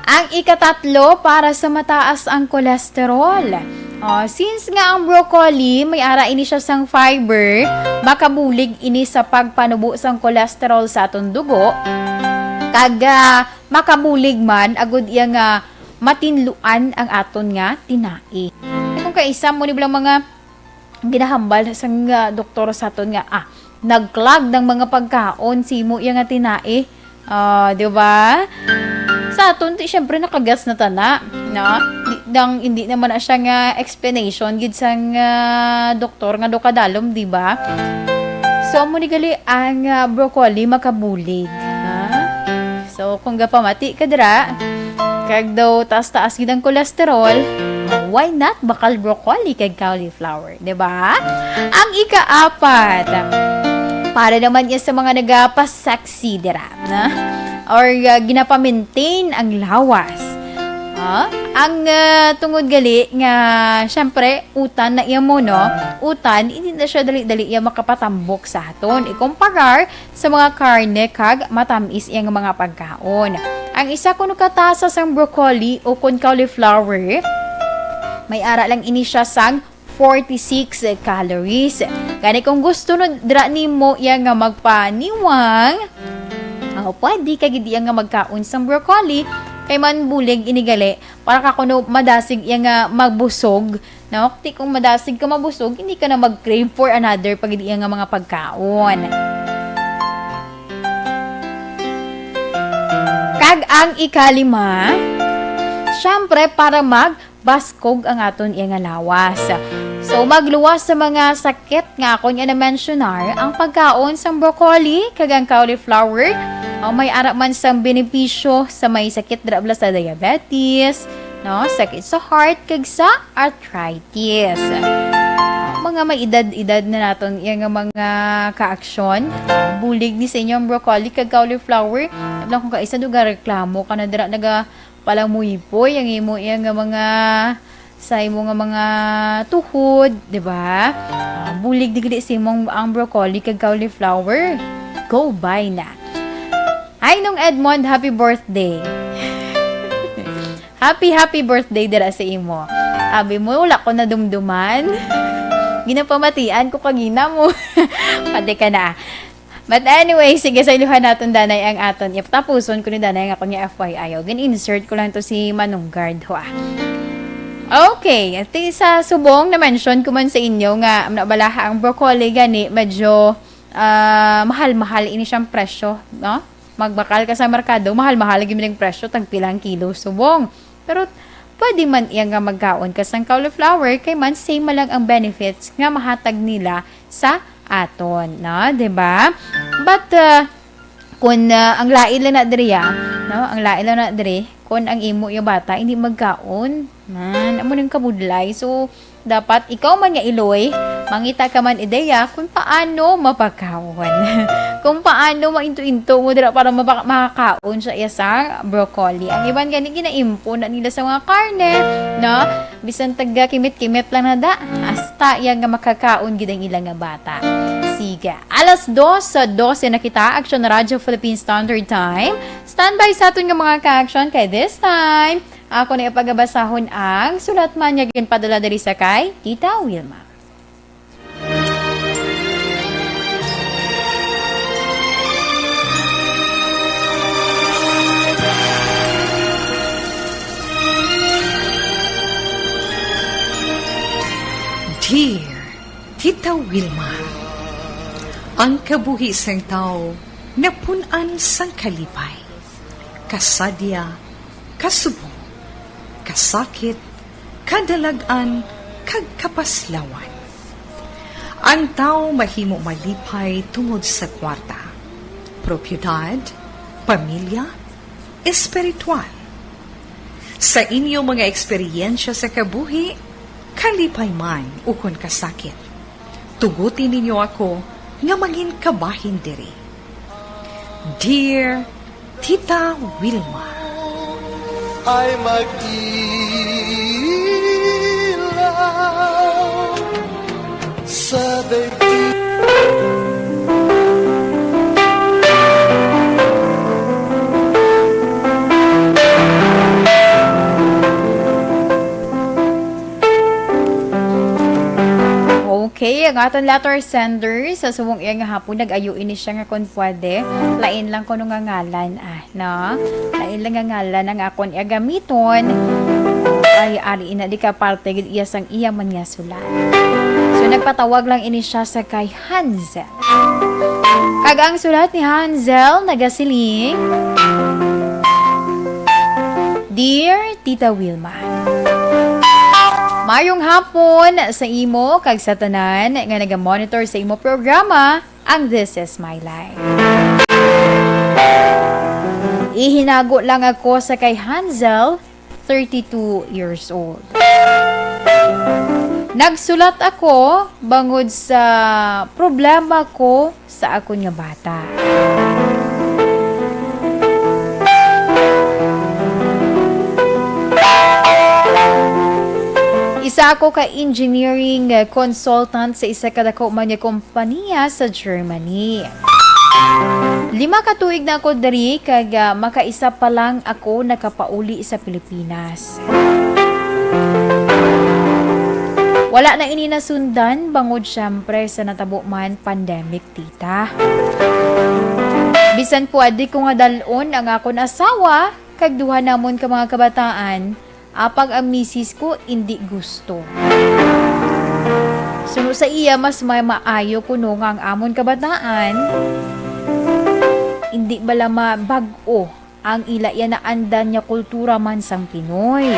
Ang ikatatlo, para sa mataas ang cholesterol. Oh, since nga ang broccoli may ara ini siya sang fiber, makabulig ini sa pagpanubo sang cholesterol sa aton dugo, kag, ah, makabulig man agud iya nga matinluan ang aton nga tinai. Kung kaisa mo ni bala mga ginahambal sang, ah, doktor sa aton nga, ah, nagklag ng mga pagkaon sa imo iya nga tinai. Ah, di ba? Sa aton, ti, syempre, nakagas na tana, no? Di, dang, hindi naman na siya nga explanation gid sang, ah, doktor nga do kadalom, di ba? So, amo ni gali ang, ah, broccoli makabulig, ha? So, kung gapamati ka dira, kag daw taas-taas gid ang cholesterol, why not bakal broccoli kag cauliflower, di ba? Ang ikaapat, para naman iya sa mga nagapasexy dira, na? Or, uh, ginapamaintain ang lawas. Ah, ang, uh, tungod gali nga, syempre, utan na iya mo, no? Utan, hindi na siya dali-dali iya makapatambok sa aton. Ikumparar sa mga karne kag matamis iyang mga pagkaon. Ang isa kuno ka tasa sang broccoli o kon cauliflower, may ara lang ini siya sang forty-six calories. Gani kung gusto no dira nimo iya nga magpaniwang, oh, pwede ka gid iya nga magkaon sang broccoli kay man bulig ini gali para ka kuno madasig iya nga magbusog. No? Ti kung madasig ka mabusog, hindi ka na mag-crave for another pag iya nga mga pagkaon. Kag ang ikalima, syempre, para magbaskog ang aton iya nga lawas. So, magluwas sa mga sakit nga akon nga na-mentionar, ang pagkaon sang broccoli kag ang cauliflower, oh, may ara man sang benepisyo sa may sakit dira bala sa diabetes, no, sakit sa heart, kag sa arthritis. Mga may edad-edad na naton iya nga mga kaaksyon, bulig ni sa inyo ang broccoli kag cauliflower. Abla kung kaisa do gareklamo ka na dira, nagapalamuypoy ang imo iya nga mga, sa imo nga mga tuhod, di ba? Ah, bulig digdi sa imong ang broccoli kag cauliflower. Go buy na. Hi, Nung Edmond, happy birthday. Happy, happy birthday dira sa imo. Abi mo, wala ko nadumduman. Ginapamatian ko kagina mo. Pati ka na. But anyway, sige, sa iluhan naton danay ang aton. Ipatapuson ko ni danay ang akon nga F Y I. O, gin-insert ko lang to si Manong Guard, ho, ah. Okay, ati sa subong na-mention ko man sa inyo nga nabalaha ang broccoli gani medyo, ah, mahal-mahal ini siyang presyo, no? Magbakal ka sa merkado, mahal-mahal lagi man ang presyo, tagpila ang kilo subong. Pero pwede man iya nga magkaon ka sang cauliflower, kay man same man lang ang benefits nga mahatag nila sa aton, no? Di ba? But, uh, kung, uh, ang lain lang na diri, ah, no? Ang lain lang na diri, kung ang imo yung bata, hindi magkaon, man, amo nang kabudlay. So, dapat ikaw man nga iloy, mangita ka man ideya kung paano mapakaon. Kung paano mainto-into mo dira para mapa-, makakaon siya iya sang broccoli. Ang iban gani ginaimpo na nila sa mga karne, no? Bisan taga kimit-kimit lang na da, hasta iya nga makakaon gid ang ila nga bata. Sige, alas dos sa dose na kita, Aksyon Radyo Philippine Standard Time. Standby sa aton nga mga ka-action kay this time, ako na ipagabasahon ang sulat man nga ginpadala diri sa kay Tita Wilma. Dear Tita Wilma, Ang kabuhi sang tawo napun-an sang kalipay, kasadya, kasubong, kasakit, kadalag-an, kag kapaslawan. Ang tawo mahimo malipay tungod sa kwarta, propiedad, pamilya, espiritual. Sa inyo mga eksperyensya sa kabuhi, kalipay man ukon kasakit, tuguti ninyo ako nga mangin kabahin diri. Dear Tita Wilma. Ay mag-ilaw sa daigdig. Okay, ang aton letter sender sa subong iya nga hapon, nag-ayo ini siya nga kon pwede, lain lang kuno nga ngalan, ah, no? Lain lang nga ngalan ang akon iya gamiton. Ay, ari ina, di ka parte gid iya sang iya man nga sulat. So, nagpatawag lang ini siya sa kay Hansel. Kag ang sulat ni Hansel nagasiling, Dear Tita Wilma, mayong hapon sa imo kag sa tanan nga naga-monitor sa imo programa, ang This Is My Life. Ihinago lang ako sa kay Hansel, thirty-two years old. Nagsulat ako bangod sa problema ko sa akon nga bata. Isa ako ka engineering consultant sa isa ka dako man nga kompanya sa Germany. Lima ka tuig na ako diri, kag, ah, makaisa pa lang ako nakapauli sa Pilipinas. Wala na ini nasundan bangod, syempre, sa natabo man pandemic, tita. Bisan pwede ko nga dal-on ang akon asawa kag duha namon ka mga kabataan, apang ang misis ko indi gusto. Suno sa iya, mas may maayo kuno nga ang amon kabataan indi bala mabag-o ang ila iya naandan nga kultura man sang Pinoy.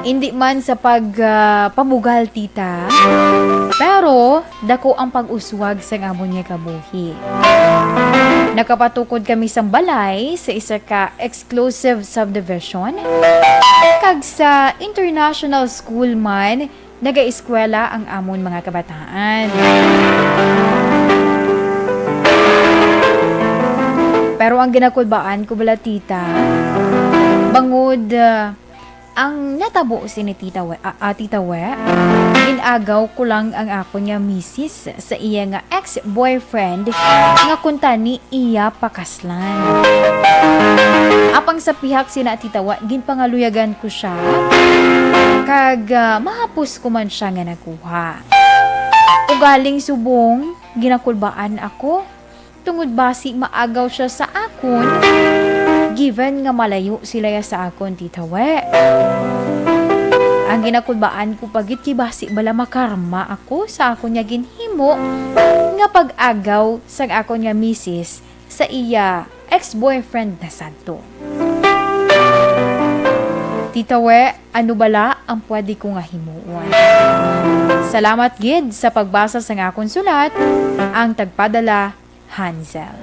Indi man sa pag, ah, pabugal, tita, pero dako ang pag-uswag sang amon nga kabuhi. Nakapatukod kami sang balay sa isa ka exclusive subdivision, kag sa international school man nagaeskwela ang amon mga kabataan. Pero ang ginakulbaan ko bala, tita, bangod, ah, ang natabo sini Tita We, ah, ah, Tita We, gin-agaw ko lang ang akon nga misis sa iya nga ex-boyfriend nga kuntani iya pakaslan. Apang sa pihak sina Tita We, ginpangaluyagan ko sia, kag, ah, mahapos ko man sia nga nakuha. Ugaling subong, ginakulbaan ako, tungod basi maagaw sia sa akon, given nga malayo sila ya sa akon, Tita We. Ang ginakulbaan ko pa gid kay basi bala makarma ako sa akon nga ginhimo nga pag-agaw sang akon nga misis sa iya ex-boyfriend na sadto. Tita We, ano bala ang pwede ko nga himuon? Salamat gid sa pagbasa sang akon sulat, ang tagpadala, Hansel.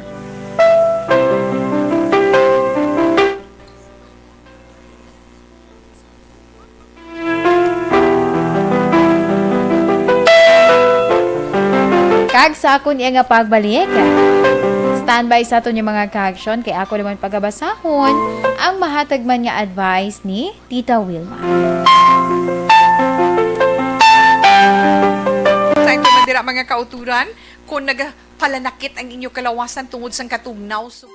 Kag sa akon iya nga pagbalik, standby sa aton nga mga ka-action, kay ako naman pagabasahon ang mahatag man nga advice ni Tita Wilma. Sa ito man dira, mga kauturan, kung nagapalanakit ang inyo kalawasan tungod sang katugnaw, sub-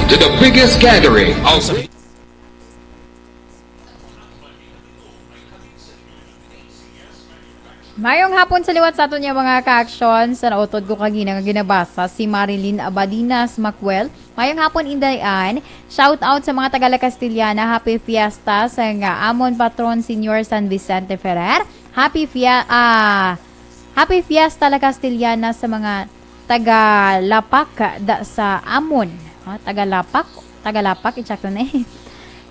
to the biggest gathering of Mayong hapon sa liwat sa aton nga mga ka-action. Sa nautod ko kagina nga ginabasa si Marilyn Abadinas Macuel. Mayong hapon, Inday Ann. Shout out sa mga taga La Castellana. Happy Fiesta sa nga amon patron, Señor San Vicente Ferrer. Happy Fia ah, Happy Fiesta La Castellana sa mga taga Lapak da sa amon. Ha, taga Lapak, taga Lapak, i-check na eh.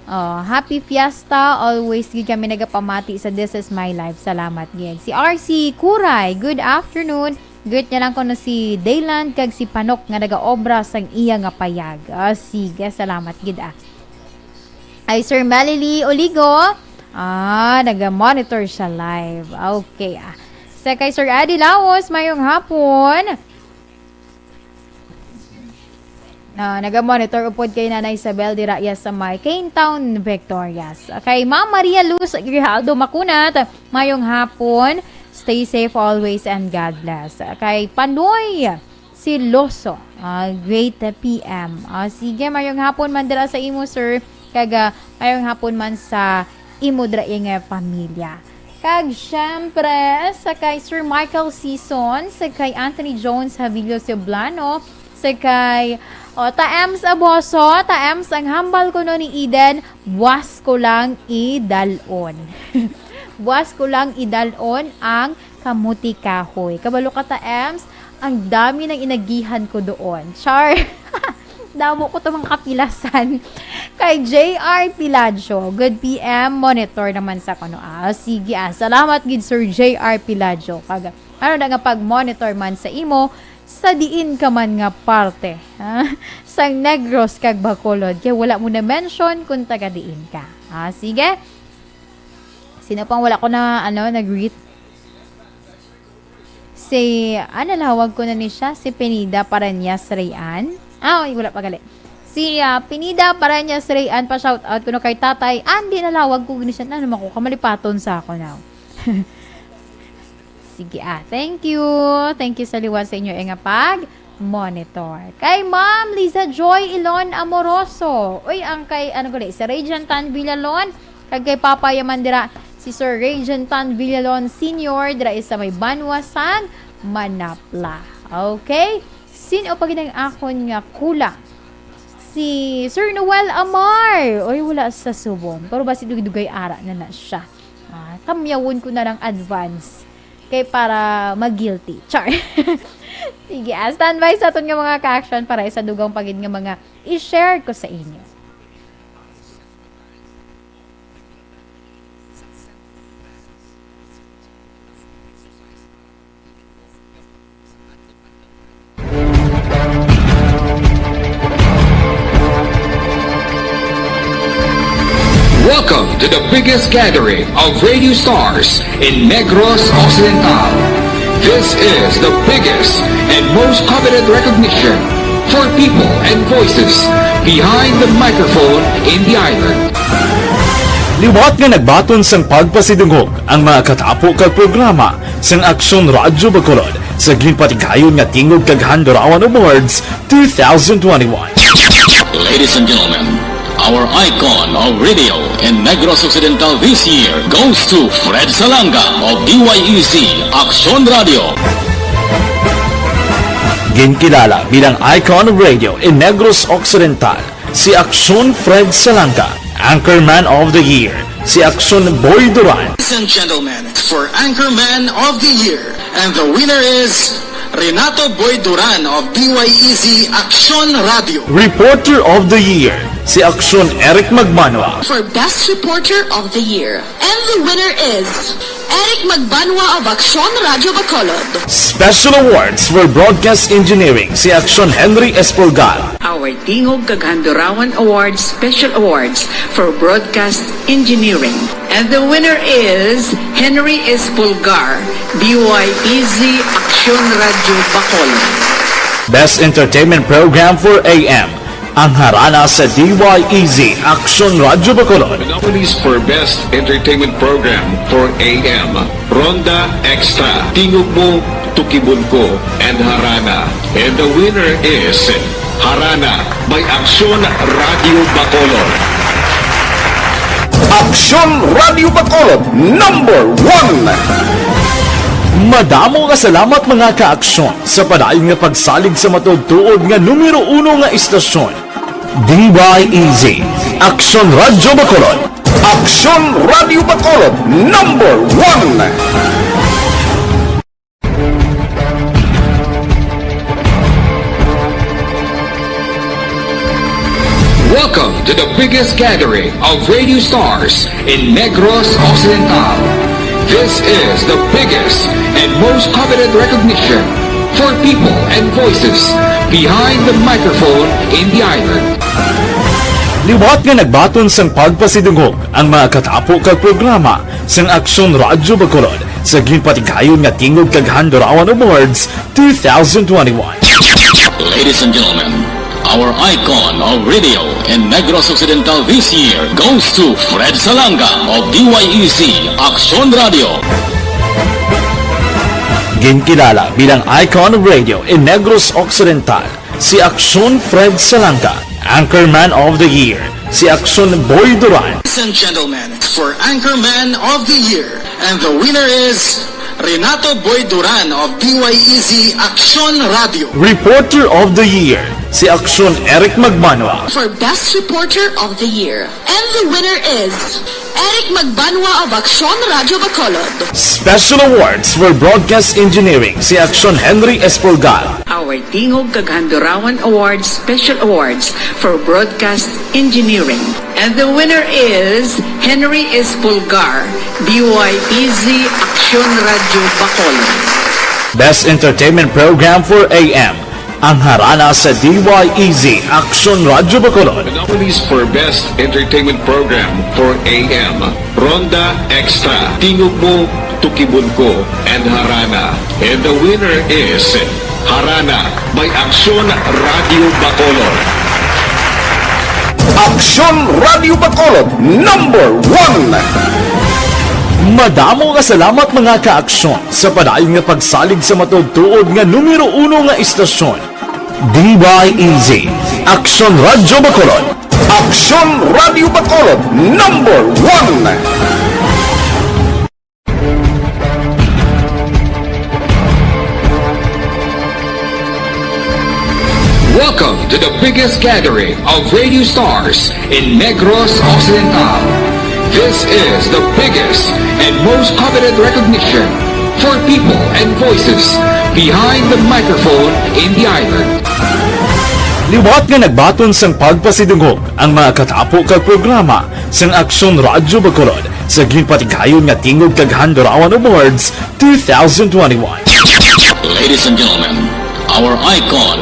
Oh, happy Fiesta. Always gid kami nagapamati sa This Is My Life. Salamat gid. Si R C Kuray, good afternoon. Greet niya lang kuno si Dayland kag si Panok nga nagaobra sang iya nga payag. Ah, sige, salamat gid ah. Ay, Sir Melily Oligo. Ah, naga-monitor siya live. Okay ah. Sa kay Sir Adi Laos, mayong hapon. Na, naga-monitor upod kay Nanay Isabel dira iya sa may Cane Town, Victorias. Kay Ma'am Maria Luz Grijaldo Macunat, mayong hapon. Stay safe always and God bless. Kay Panoy Siloso, ah, great P M. Ah, sige, mayong hapon man dira sa imo, sir. Kag, ah, mayong hapon man sa imo dira nga pamilya. Kag syempre, sa kay Sir Michael Season, sa kay Anthony Jones Havillo Ceblano, sa kay, oh, Taems Aboso, Taems, ang hambal ko no ni Eden, buwas ko lang idalon. Buwas ko lang idalon ang kamuti kahoy. Kabalo ka, Taems, ang dami ng inagihan ko doon. Char! Damo ko to mga kapilasan. Kay J R Pilaggio, good P M, monitor naman sa kuno. Ah, sige ah. Salamat gid, Sir J R Pilaggio. Kag ano na nga pag-monitor man sa imo, sa diin ka man nga parte, ha? Sang Negros kag Bacolod. Kay wala mo na-mention kung taga diin ka. Ah, sige. Sino pang wala ko na, ano, nag-greet? Si, ah, nalawag ko na ni siya, si Pinida Parañas Rayan. Ah, oy, wala pa gali. Si, ah, Pinida Parañas Rayan, pa shout out kuno kay Tatay Andy, nalawag ko ni siya. Ano man ko, kamalipaton sa ako now. Sige ah, thank you. Thank you sa liwat sa inyo nga pag monitor. Kay Ma'am Liza Joy Ilon Amoroso. Uy, ang kay, ano ko di, si Regent Tan Villalon. Kag kay Papa Yaman dira, si Sir Regent Tan Villalon Senior dira sa may banwa sang Manapla. Okay? Sino pa gid ang akon nga kulang? Si Sir Noel Amar. Oy, wala sa subong. Pero basi dugay-dugay ara na na siya. Ah, tamyawon ko na lang advance. Kay para mag-guilty. Char. Sige, ah, standby sa aton nga mga ka-action para isa dugang pa gid nga mga i-share ko sa inyo. Welcome to the biggest gathering of radio stars in Negros Occidental. This is the biggest and most coveted recognition for people and voices behind the microphone in the island. Liwat nga nagbaton sang pagpasidungog ang mga katapo kag programa sang Aksyon Radyo Bacolod sa ginpatigayon nga Tingog kag Handurawan Awards two thousand twenty-one. Ladies and gentlemen, our icon of radio in Negros Occidental this year goes to Fred Salanga of D Y E Z Aksyon Radio. Ginkilala bilang icon of radio in Negros Occidental si Aksyon Fred Salanga, Anchorman of the Year si Aksyon Boy Duran. Ladies and gentlemen, for Anchorman of the Year, and the winner is Renato Boy Duran of D Y E Z Aksyon Radio. Reporter of the Year si Aksyon Eric Magbanwa. For Best Reporter of the Year, and the winner is Eric Magbanwa of Aksyon Radio Bacolod. Special Awards for Broadcast Engineering si Aksyon Henry Espolgar. Our Tingog kag Handurawan Awards Special Awards for Broadcast Engineering. And the winner is Henry Espolgar, D Y E Z Aksyon Radio Bacolod. Best Entertainment Program for A M, ang harana sa D Y E Z Aksyon Radio Bacolod. Nominees for Best Entertainment Program for A M, Ronda Extra, Tingog Mo, Tukibon Ko, and Harana. And the winner is Harana by Aksyon Radio Bacolod. Aksyon Radio Bacolod, number one. Madamo nga salamat, mga ka-aksyon, sa padayon nga pagsalig sa matuod-tuod nga numero uno nga istasyon. D Y E Z, Aksyon Radio Bacolod. Aksyon Radio Bacolod, number one. Welcome to the biggest gathering of radio stars in Negros Occidental. This is the biggest and most coveted recognition for people and voices behind the microphone in the island. Liwat nga nagbaton sang pagpasidungog ang mga katapo kag programa sang Aksyon Radyo Bacolod sa ginpatigayon nga Tingog kag Handurawan Awards two thousand twenty-one. Ladies and gentlemen, our icon of radio in Negros Occidental this year goes to Fred Salanga of D Y E Z Aksyon Radio. Ginkilala bilang icon of radio in Negros Occidental si Aksyon Fred Salanga, Anchorman of the Year si Aksyon Boy Duran. Ladies and gentlemen, for Anchorman of the Year, and the winner is Renato Boy Duran of D Y E Z Aksyon Radio. Reporter of the Year si Aksyon Eric Magbanwa. For Best Reporter of the Year, and the winner is Eric Magbanwa of Aksyon Radio Bacolod. Special Awards for Broadcast Engineering si Aksyon Henry Espolgar. Our Tingog kag Handurawan Awards Special Awards for Broadcast Engineering. And the winner is Henry Espolgar, D Y E Z Aksyon Radio Bacolod. Best Entertainment Program for A M, ang Harana sa D Y E Z Aksyon Radio Bacolod. The nominees for Best Entertainment Program for A M, Ronda Extra, Tingog Mo, Tukibon Ko, and Harana. And the winner is Harana by Aksyon Radio Bacolod. Aksyon Radio Bacolod, number one. Madamo nga salamat, mga ka-aksyon, sa padayon nga pagsalig sa matuod-tuod nga numero uno nga istasyon, D Y E Z, Aksyon Radio Bacolod. Aksyon Radio Bacolod, number one. Welcome to the biggest gathering of radio stars in Negros Occidental. This is the biggest and most coveted recognition for people and voices behind the microphone in the island. Liwat nga nagbaton sang pagpasidungog ang mga katapo kag programa sang Aksyon Radyo Bacolod sa ginpatigayon nga Tingog kag Handurawan Awards two thousand twenty-one. Ladies and gentlemen, our icon.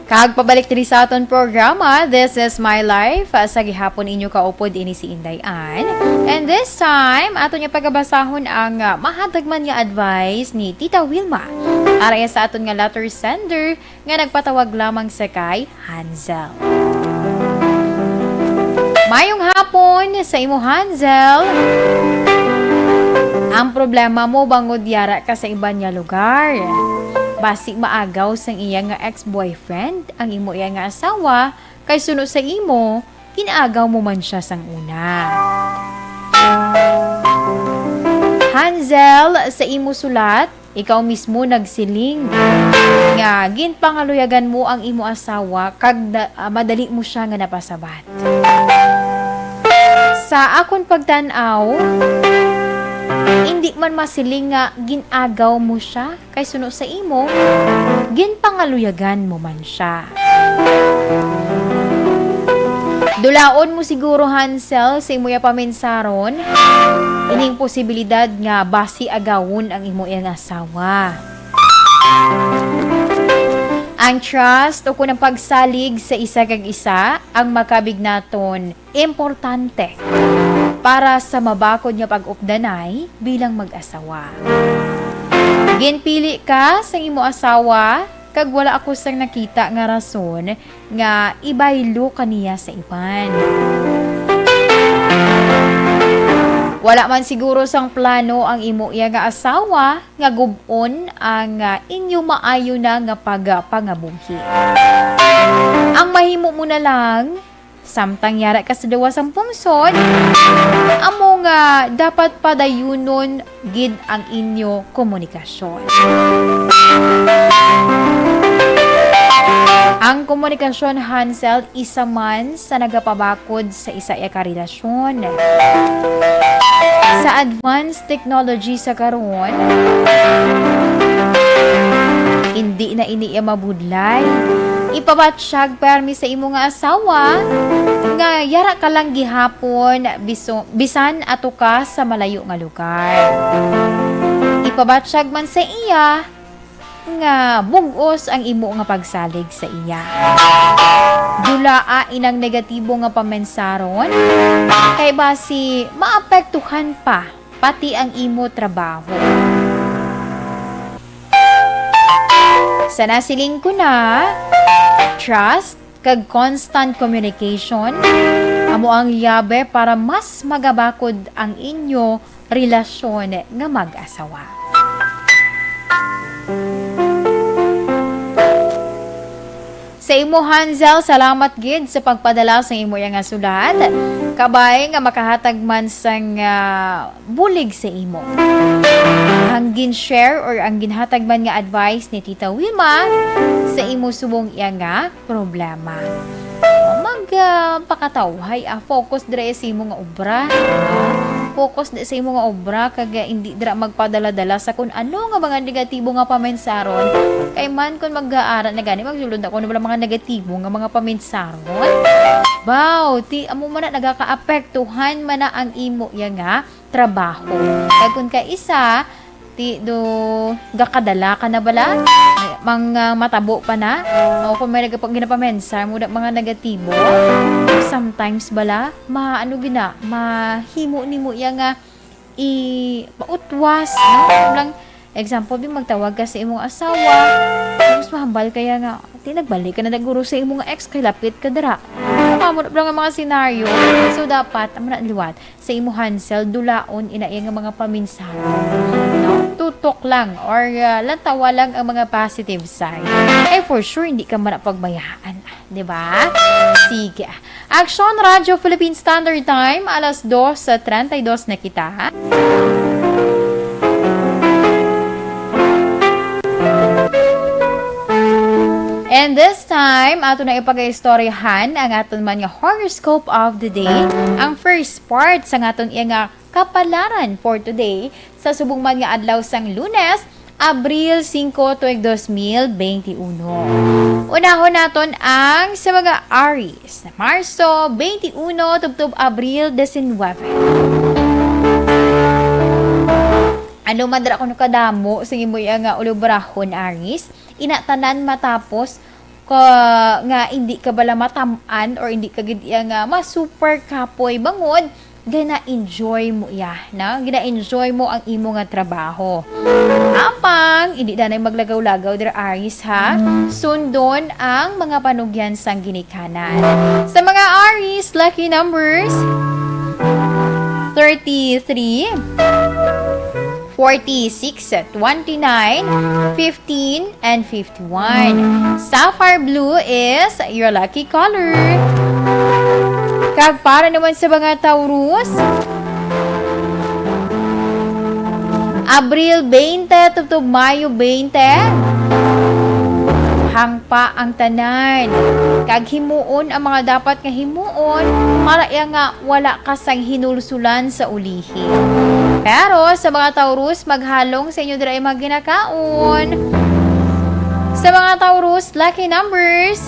Kag pabalik diri sa aton programa, This is My Life. Ah, sa gihapon inyo kaupod ini si Inday Ann. And this time, aton nga pagabasahon ang, ah, mahatag man nga advice ni Tita Wilma. Aray sa aton nga letter sender nga nagpatawag lamang sa kay Hansel. Mayong hapon sa imo, Hansel. Ang problema mo, bangod yara ka sa iban nga lugar. Basi maagaw sang iya nga ex-boyfriend ang imo iya nga asawa, kay suno sa imo, gin-agaw mo man sia sang una. Hansel, sa imo sulat, ikaw mismo nagsiling nga ginpangaluyagan mo ang imo asawa kag na-, ah, madali mo sia nga napasabat. Sa akon pagtan-aw, indi man masiling nga gin-agaw mo sia, kay suno sa imo, ginpangaluyagan mo man sia. Dulaon mo siguro, Hansel, sa imo iya paminsaron ining posibilidad nga basi agawon ang imo iyang asawa. Ang trust o kun ang pagsalig sa isa kag isa ang makabig naton importante para sa mabakod nga pag-updanay bilang mag-asawa. Ginpili ka sang imo asawa, kag wala ako sang nakita nga rason nga ibaylo ka niya sa iban. Wala man siguro sang plano ang imo iya nga asawa nga gub-on ang, ah, inyo maayo na nga pagapangabuhi. Ang mahimo mo na lang, samtang yara ka sa duwa sang pungsod, amo nga dapat padayunon gid ang inyo komunikasyon. Ang komunikasyon, Hansel, isa man sa nagapabakod sa isa iya ka relasyon. Sa advanced technology sa karon, hindi na ini iya mabudlay. Ipabatsyag permi sa imo nga asawa nga yara ka lang gihapon biso-, bisan ato ka sa malayo nga lugar. Ipabatsyag man sa iya nga bug-os ang imo nga pagsalig sa iya. Dulaa inang negatibo nga pamensaron, kay basi maapektuhan pa pati ang imo trabaho. Sa nasiling ko na, trust kag constant communication amo ang yabe para mas magabakod ang inyo relasyon nga mag-asawa. Sa imo, Hansel, salamat gid sa pagpadala sa imo iya nga sulat. Kabay nga makahatag man sang, ah, bulig sa imo ang gin-share or ang ginhatag man nga advice ni Tita Wilma sa imo subong iya nga problema. Mag, ah, pakatawhay, ah, focus dira sa imo nga obra, ah. Focus dira sa imo nga obra, kag, ah, hindi dira magpadala-dala sa kun ano nga mga negatibo nga pamensaron. Kay man kun mag-aara na gani, magsulod na kuno bala mga negatibo nga mga pamensaron. Baw, ti amo man na nagakaapektuhan man na ang imo iya nga trabaho. Kag kun kaisa, ti do gakadala ka na bala? May mga matabo pa na? O kung may nagapag-, ginapamensar mo na mga negatibo, sometimes bala, ma-, ano gina, mahimo nimo iya nga i-, mautwas, no? Lang, example, di magtawag ka sa imong asawa, tapos mahambal kaya nga, ti nagbalik ka na naguro sa imong ex, kay lapit ka dira. Ano ka mo na nga mga senaryo? So, dapat, amo na liwat. Sa imo, Hansel, dulaon ina iya nga mga paminsaron, no? Tutok lang or, ah, lantawa lang ang mga positive side. Eh, for sure, hindi ka man pagbayaan, di ba? Sige. Action Radio Philippine Standard Time, alas dos sa treinta y dos na kita. And this time, ato na ipagaistoryahan ang aton man nga horoscope of the day. Ang first part sa aton iya nga kapalaran for today sa subong man nga adlaw sang Lunes, Abril singko, tuig dos mil benti uno. Unahon naton ang sa mga Aries, Marso benti uno tubtob Abril disinwebe. Ano man dira kuno kadamo sa imo iya nga ulubrahon, Aries, ina tanan matapos ka, nga hindi ka bala matam-an or hindi ka gid iya nga ma-super kapoy bangod gina-enjoy mo iya, na gina-enjoy mo ang imo nga trabaho. Apang hindi danay maglagaw-lagaw dira, Aries, ha. Sundon ang mga panugyan sang ginikanan. Sa mga Aries, lucky numbers, thirty-three, forty-six, twenty-nine, fifteen, and fifty-one. Sapphire blue is your lucky color. Kag para naman sa mga Taurus, Abril bente tubtob Mayo bente, hangpa ang tanan. Kag himuon ang mga dapat nga himuon para iya nga wala ka sang hinulsulan sa ulihi. Pero sa mga Taurus, maghalong sa inyo dira ang mga ginakaon. Sa mga Taurus, lucky numbers,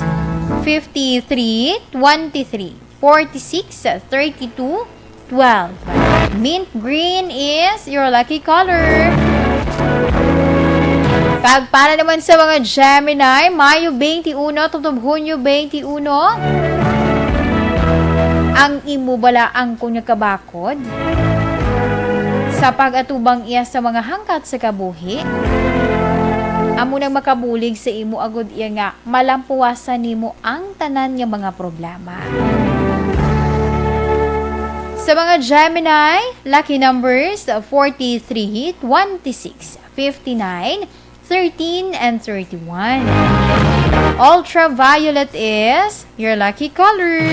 fifty-three, twenty-three, forty-six, thirty-two, twelve. Mint green is your lucky color. Kag para naman sa mga Gemini, Mayo bente uno tubtob Hunyo bente uno, ang imo bala ang kunya kabak- kod sa pag-atubang iya sa mga hangkat sa kabuhi, amo nang makabulig sa imo agud iya nga malampuwasan nimo ang tanan nga mga problema. Sa mga Gemini, lucky numbers forty-three, twenty-six, fifty-nine, thirteen, and thirty-one. Ultraviolet is your lucky color.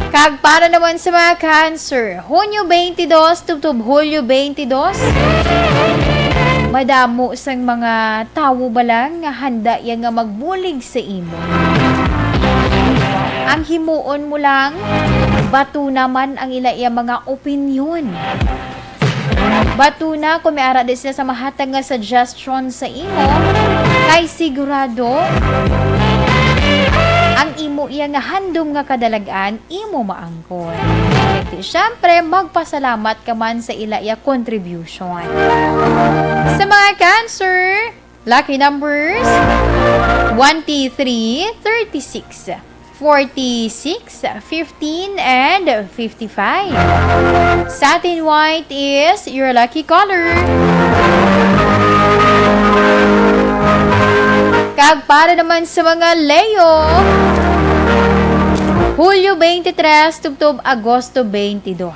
Kag para naman sa mga Cancer, Hunyo twenty-two tubtob Hulyo twenty-two, madamo sang mga tawo bala nga handa ya nga magbulig sa imo. Ang himuon mo lang, batuna man ang ila iya mga opinyon. Batuna kung may ara di sila sa mahatag nga suggestion sa imo, kay sigurado ang imo iya nga handom nga kadalag-an imo maangkon. Kay di, syempre, magpasalamat ka man sa ila iya contribution. Sa mga Cancer, lucky numbers twenty-three, thirty-six, forty-six, fifteen, and fifty-five. Satin white is your lucky color. Kag para naman sa mga Leo, Hulyo twenty-three tubtob Agosto twenty-two.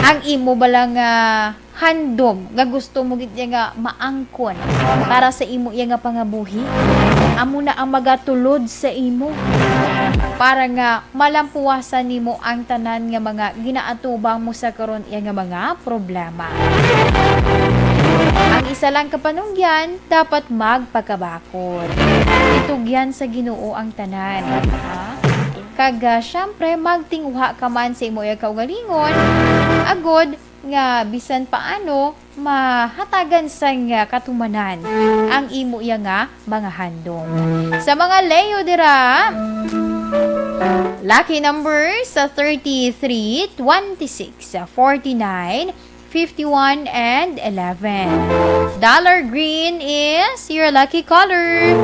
Ang imo bala nga handom nga gusto mo gid niya nga maangkon para sa imo iya nga pangabuhi, amo na ang magatulod sa imo para nga malampuwasan nimo ang tanan nga mga ginaatubang mo sa karon iya nga mga problema. Ang isa lang ka panungyan, dapat magpakabakod. Itugyan sa Ginoo ang tanan, ha? Kag, ah, syempre, magtinguha ka man sa imo iya kaugalingon, agod nga bisan paano mahatagan sang, ah, katumanan ang imo iya nga mga handom. Sa mga Leo dira, lucky numbers sa thirty-three, twenty-six, forty-nine, fifty-one, and eleven. Dollar green is your lucky color.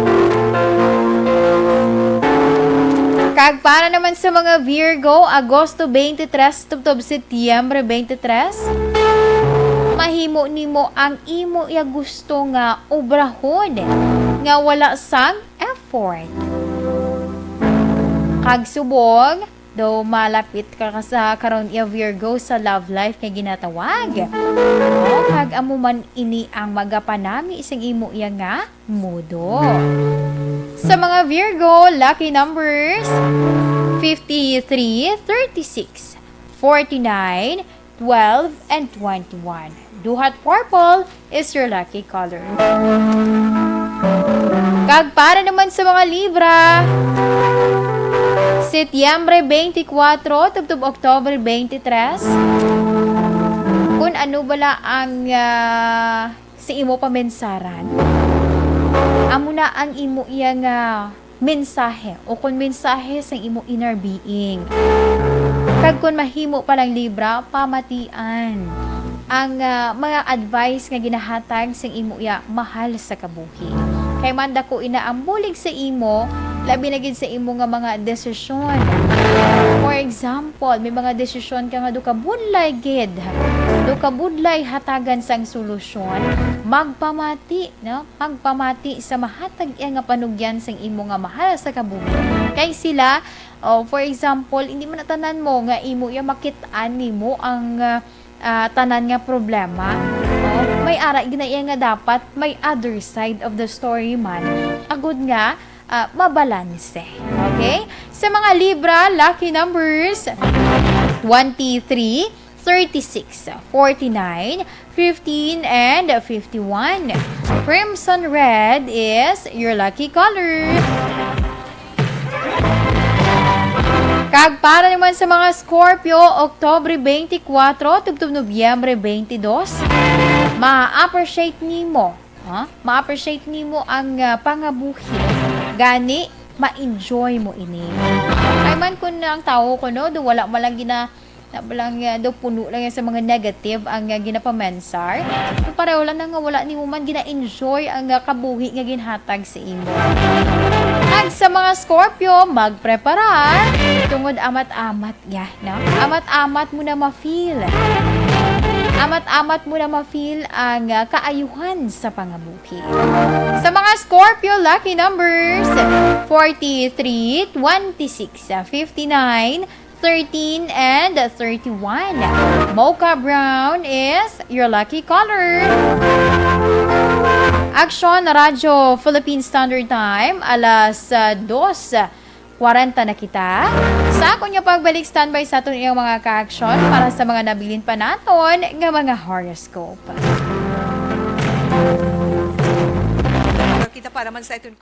Kag para naman sa mga Virgo, Agosto twenty-three tubtob Setyembre twenty-three, mahimo nimo ang imo iya gusto nga obrahon nga wala sang effort. Kag subong, daw malapit ka sa karon iya Virgo sa love life nga ginatawag. O, kag amo man ini ang magapanami sang imo iya nga mudo. Sa mga Virgo, lucky numbers fifty-three, thirty-six, forty-nine, twelve, and twenty-one. Duhat purple is your lucky color. Kag para naman sa mga Libra, Setyembre twenty-four tubtob Oktubre twenty-three, kun ano bala ang, ah, sa imo pamensaran, amo na ang imo iya nga mensahe, o kon mensahe sa imo inner being. Kag kon mahimo pa lang, Libra, pamatian ang, ah, mga advice nga ginahatag sang imo iya mahal sa kabuhi. Kay man dako ina ang bulig sa imo, labi na gid sa imo nga mga desisyon. For example, may mga desisyon ka nga daw kabudlay gid. Daw kabudlay hatagan sang solusyon. Magpamati, no? Magpamati sa mahatag iya nga panugyan sang imo nga mahal sa kabuhi. Kay sila, oh, for example, hindi man na tanan mo nga imo iya makit-an nimo ang, ah, ah, tanan nga problema. Oh, may ara gina iya nga dapat may other side of the story man. Agud nga, ah, mabalanse. Okay? Sa mga Libra, lucky numbers twenty-three, thirty-six, forty-nine, fifteen, and fifty-one. Crimson red is your lucky color. Kag para naman sa mga Scorpio, Oktubre twenty-four tubtob Nobyembre twenty-two, ma-appreciate nimo, ha? Ma-appreciate nimo ang, ah, pangabuhi. Gani, ma-enjoy mo ini. Ay man kun ang tawo ko, no, do wala man lang gina-, na lang, ah, daw puno lang yan sa mga negative ang, ah, ginapamensar. So, pareho lang na nga wala nimo man gina-enjoy ang, ah, kabuhi nga ginhatag sa imo. Kag sa mga Scorpio, magprepara tungod amat-amat ya, no? Amat-amat mo na ma-feel Amat-amat mo na ma-feel ang, ah, kaayuhan sa pangabuhi. Sa mga Scorpio lucky numbers, forty-three, twenty-six, fifty-nine, thirteen, and thirty-one. Mocha brown is your lucky color. Aksyon Radyo Philippine Standard Time, alas, ah, dos kwarenta na kita. Sa akon nga pagbalik, standby sa aton iyang mga ka-aksyon para sa mga nabilin pa naton nga mga horoscope. Kita para man sa aton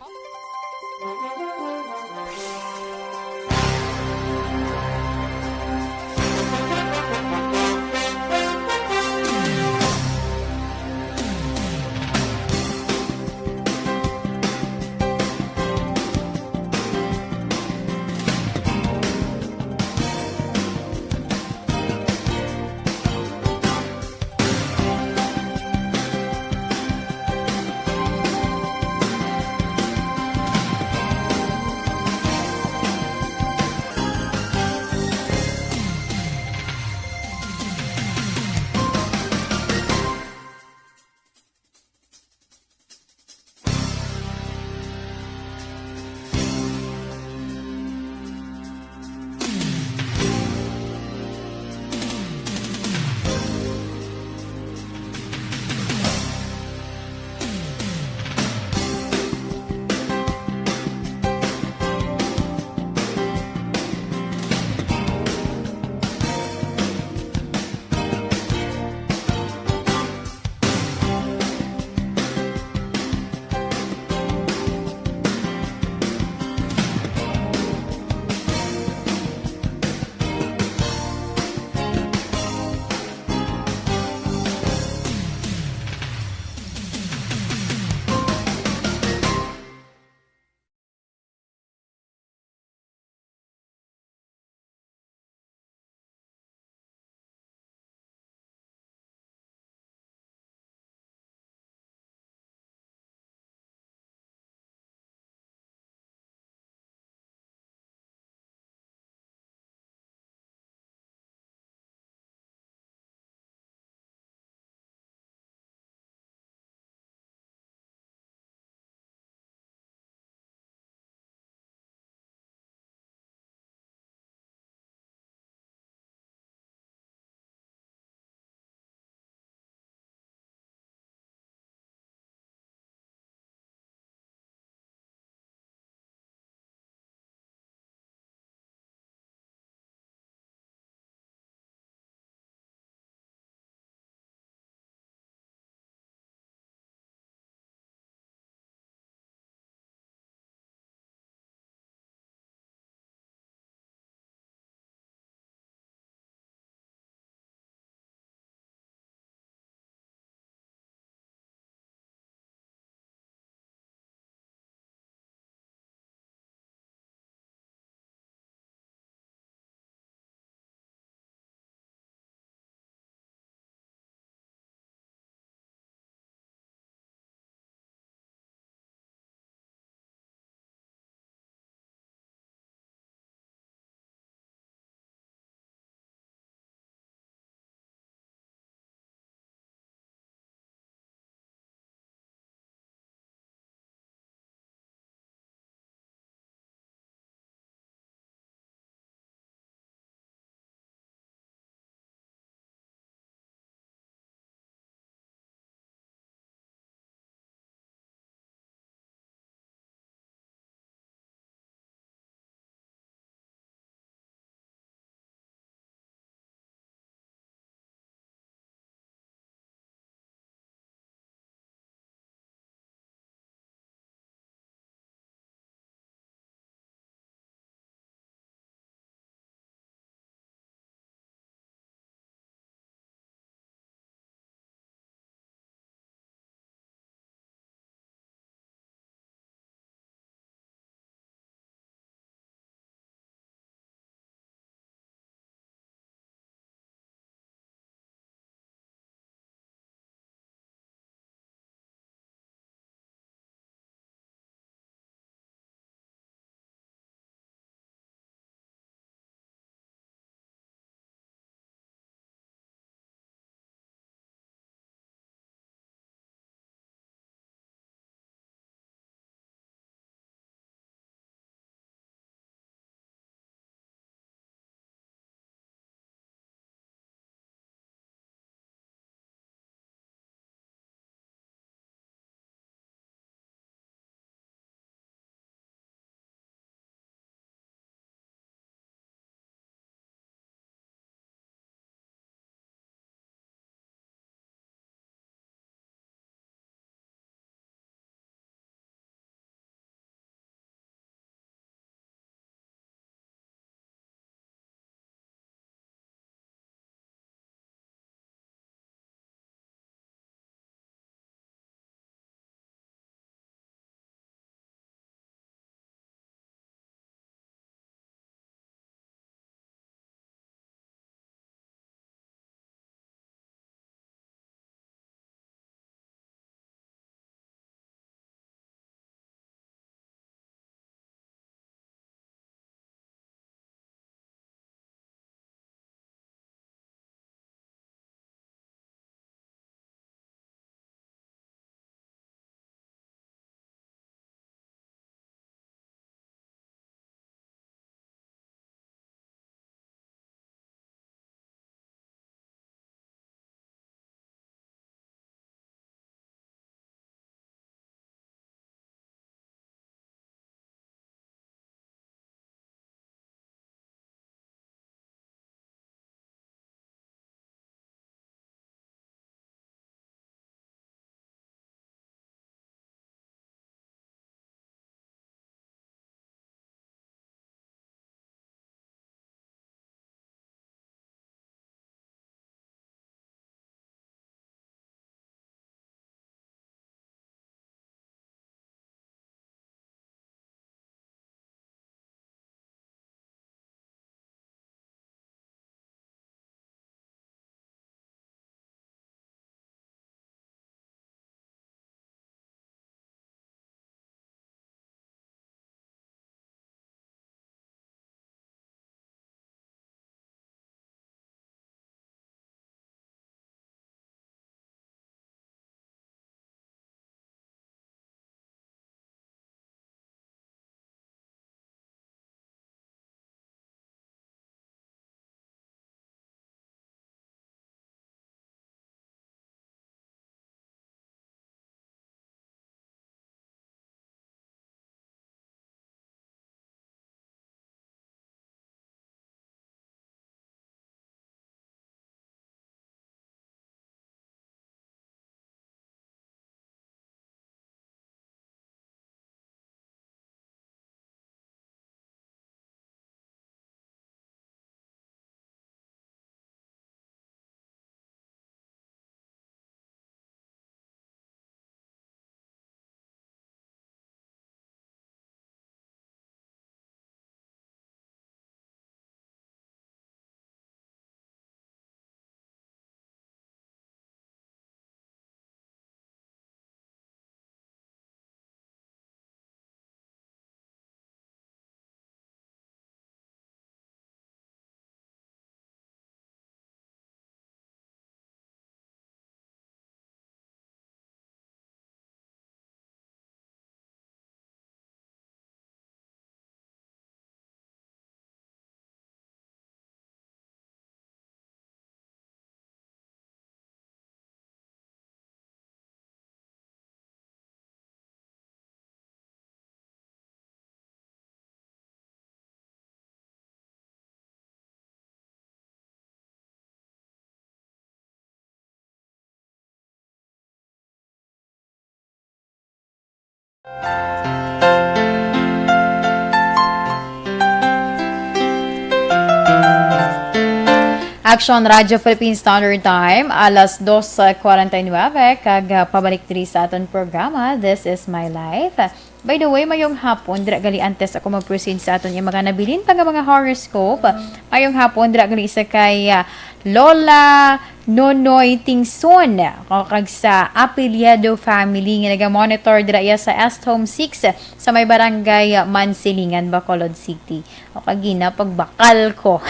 Action Radio Philippine Standard Time, alas dos cuarenta y nueve, kag, ah, pabalik diri sa aton programa, This Is My Life. By the way, mayong hapon, dira gali antes ako mag-proceed sa aton nga mga nabilin pa nga mga horoscope. Mayong hapon, dira gali sa kay, ah, Lola Nonoy Tingson, o kag sa Apelyido family nga naga-monitor dira iya sa Est Home six sa may barangay Mansilingan, Bacolod City. O kag gina, pagbakal ko.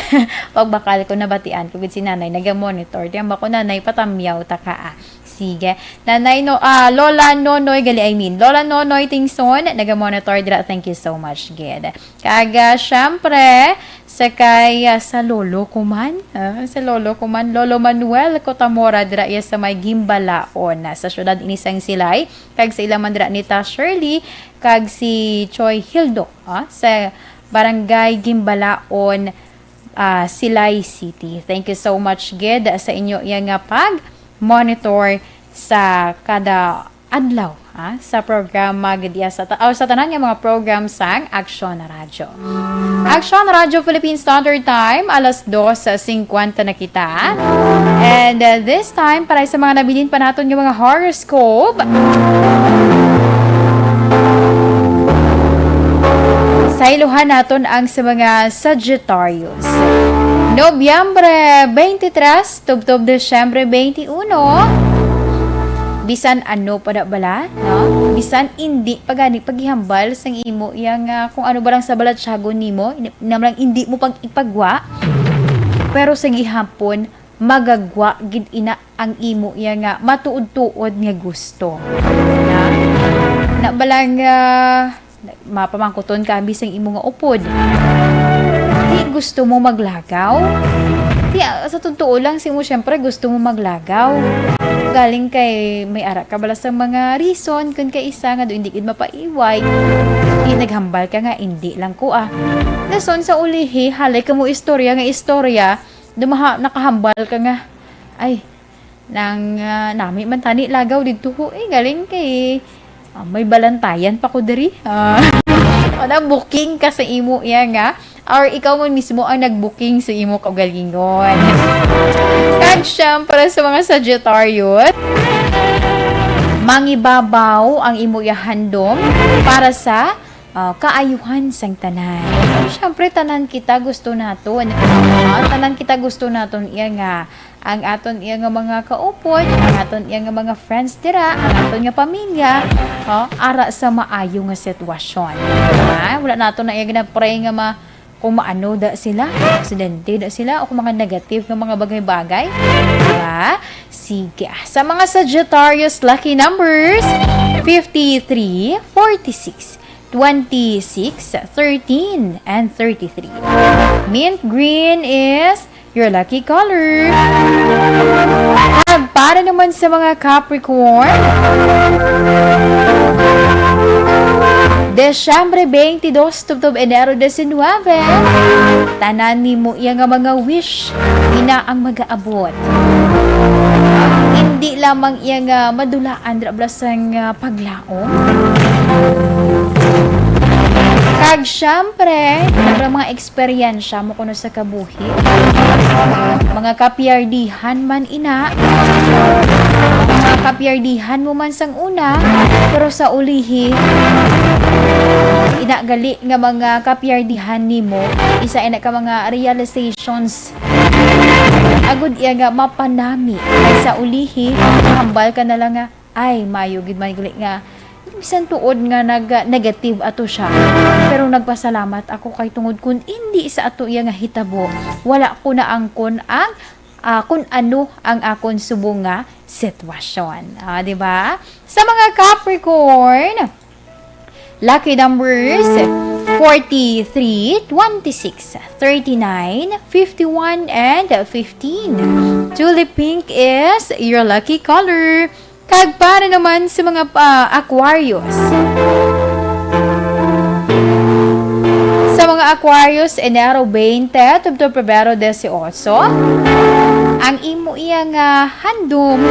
Pagbakal ko, nabatian ko gid si nanay naga-monitor. Tiyan ba ko, nanay, patamyaw ta ka, ah. Sige. Nanay no, ah, Lola Nonoy, gali, I mean, Lola Nonoy Tingson, naga-monitor dira. Thank you so much, gid. Kag, ah, syempre, sa kay, ah, sa lolo ko man, ah, sa lolo ko man, Lolo Manuel Cotamora, dira iya sa may Gimbalaon, ah, sa syudad ini sang Silay, kag sa ila man dira ni Ta Shirley, kag si Choi Hildo, ah, sa Barangay Gimbalaon, ah, Silay City. Thank you so much, gid, sa inyo iya nga pag-monitor sa kada adlaw, ha, sa programa gid iya sa ta-, o sa tanan nga mga program sang Aksyon Radyo. Aksyon Radyo Philippine Standard Time, alas dos singkwenta na kita. And, uh, this time, para sa mga nabilin pa naton nga mga horoscope, sayluhan naton ang sa mga Sagittarius. Nobyembre twenty-three, tubtob Disyembre twenty-one, bisan ano pa da bala, no? Bisan indi pa gani paghihambal sang imo iya nga kung ano ba lang sa balatyagon nimo, indi, na lang indi mo pag ipagwa, pero sa gihapon, magagwa gid ina ang imo iya nga matuod-tuod nga gusto. Na, na bala nga mapamangkuton ka, abi, sang imo nga upod. Di gusto mo maglagaw? Di, ah, sa totoo lang, si mo, syempre, gusto mo maglagaw. Galing kay may ara ka bala sa mga reason, kun kay isa nga do hindi gid mapaiway. Di naghambal ka nga, hindi lang ko, ah. Dason sa ulihi, halay ka mo istorya nga istorya, dumaha, nakahambal ka nga, ay, nang, ah, nami man tani lagaw didto ho, eh, galing kay, ah, may balantayan pa ko diri. Ah, wala, booking ka sa imo iya nga, or ikaw man mismo ang nag-booking sa imo kaugalingon. Kag syempre sa mga Sagittarius, mangibabaw ang imo iya handom para sa, ah, kaayuhan sang tanan. Syempre, tanan kita gusto naton. Ah, tanan kita gusto naton iya nga ang aton iya nga mga kaupod, ang aton iya nga mga friends dira, ang aton nga pamilya, oh, ara sa maayo nga sitwasyon. Ha? Wala nato na iya gina-pray nga ma-, kung maano da sila, aksidente da sila, o kung mga negative nga mga bagay-bagay. Diba? Sige. Sa mga Sagittarius lucky numbers, fifty-three, forty-six, twenty-six, thirteen, and thirty-three. Mint green is your lucky color. At para naman sa mga Capricorn, Desyembre twenty-two, tubtob Enero diecinuebe, tanan nimo iya nga mga wish, ina ang mag-aabot. Hindi lamang iya nga madulaan ra bala sang, ah, paglaom. Kag syempre, ang mga eksperyensya mo kuno sa kabuhi, mga kapiyardihan man ina, mga kapiyardihan mo man sang una, pero sa ulihi, ina gali nga mga kapiyardihan nimo, isa ina ka mga realizations. Agud iya nga mapanami kay sa ulihi, hambal ka na lang nga, ay, mayo gid man gali nga bisan tuod nga nag-, negative ato siya. Pero nagpasalamat ako kay tungod kun indi sa ato iya nga hitabo, wala ko naangkon ang, ah, kun ano ang akon subong nga sitwasyon. Ah, di ba? Sa mga Capricorn, lucky numbers, forty-three, twenty-six, thirty-nine, fifty-one, and fifteen. Tulip pink is your lucky color. Kag para naman sa mga, ah, Aquarius. Sa mga Aquarius, Enero twenty, tubtob Pebrero dieciocho, ang imo iya nga handom,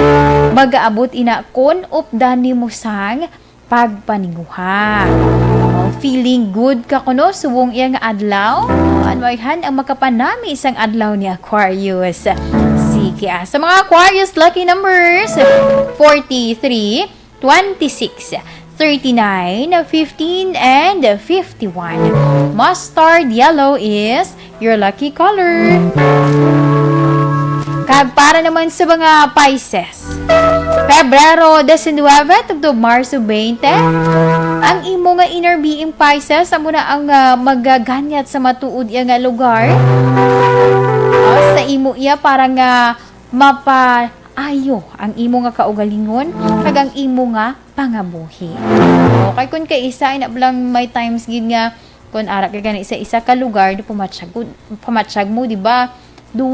mag-aabot ina kun updan nimo sang pagpaninguha. Oh, feeling good ka kuno subong iya nga adlaw? Ano ayhan ang makapanami sang adlaw ni Aquarius? Sige, ah, sa mga Aquarius lucky numbers, forty-three, twenty-six, thirty-nine, fifteen, and fifty-one. Mustard yellow is your lucky color. Kag para naman sa mga Pisces, Pebrero diecinuebe tubtob Marso twenty, ang imo nga inner being, Pisces, amo na ang, ah, magaganyat sa matuod iya nga lugar. Ah, sa imo iya para nga mapaayo ang imo nga kaugalingon kag ang imo nga pangabuhi. Okay, kun kay isa, ina lang, may times gid nga kun ara ka gani sa isa ka lugar, do pamatyag, pamatyag mo, di ba? Do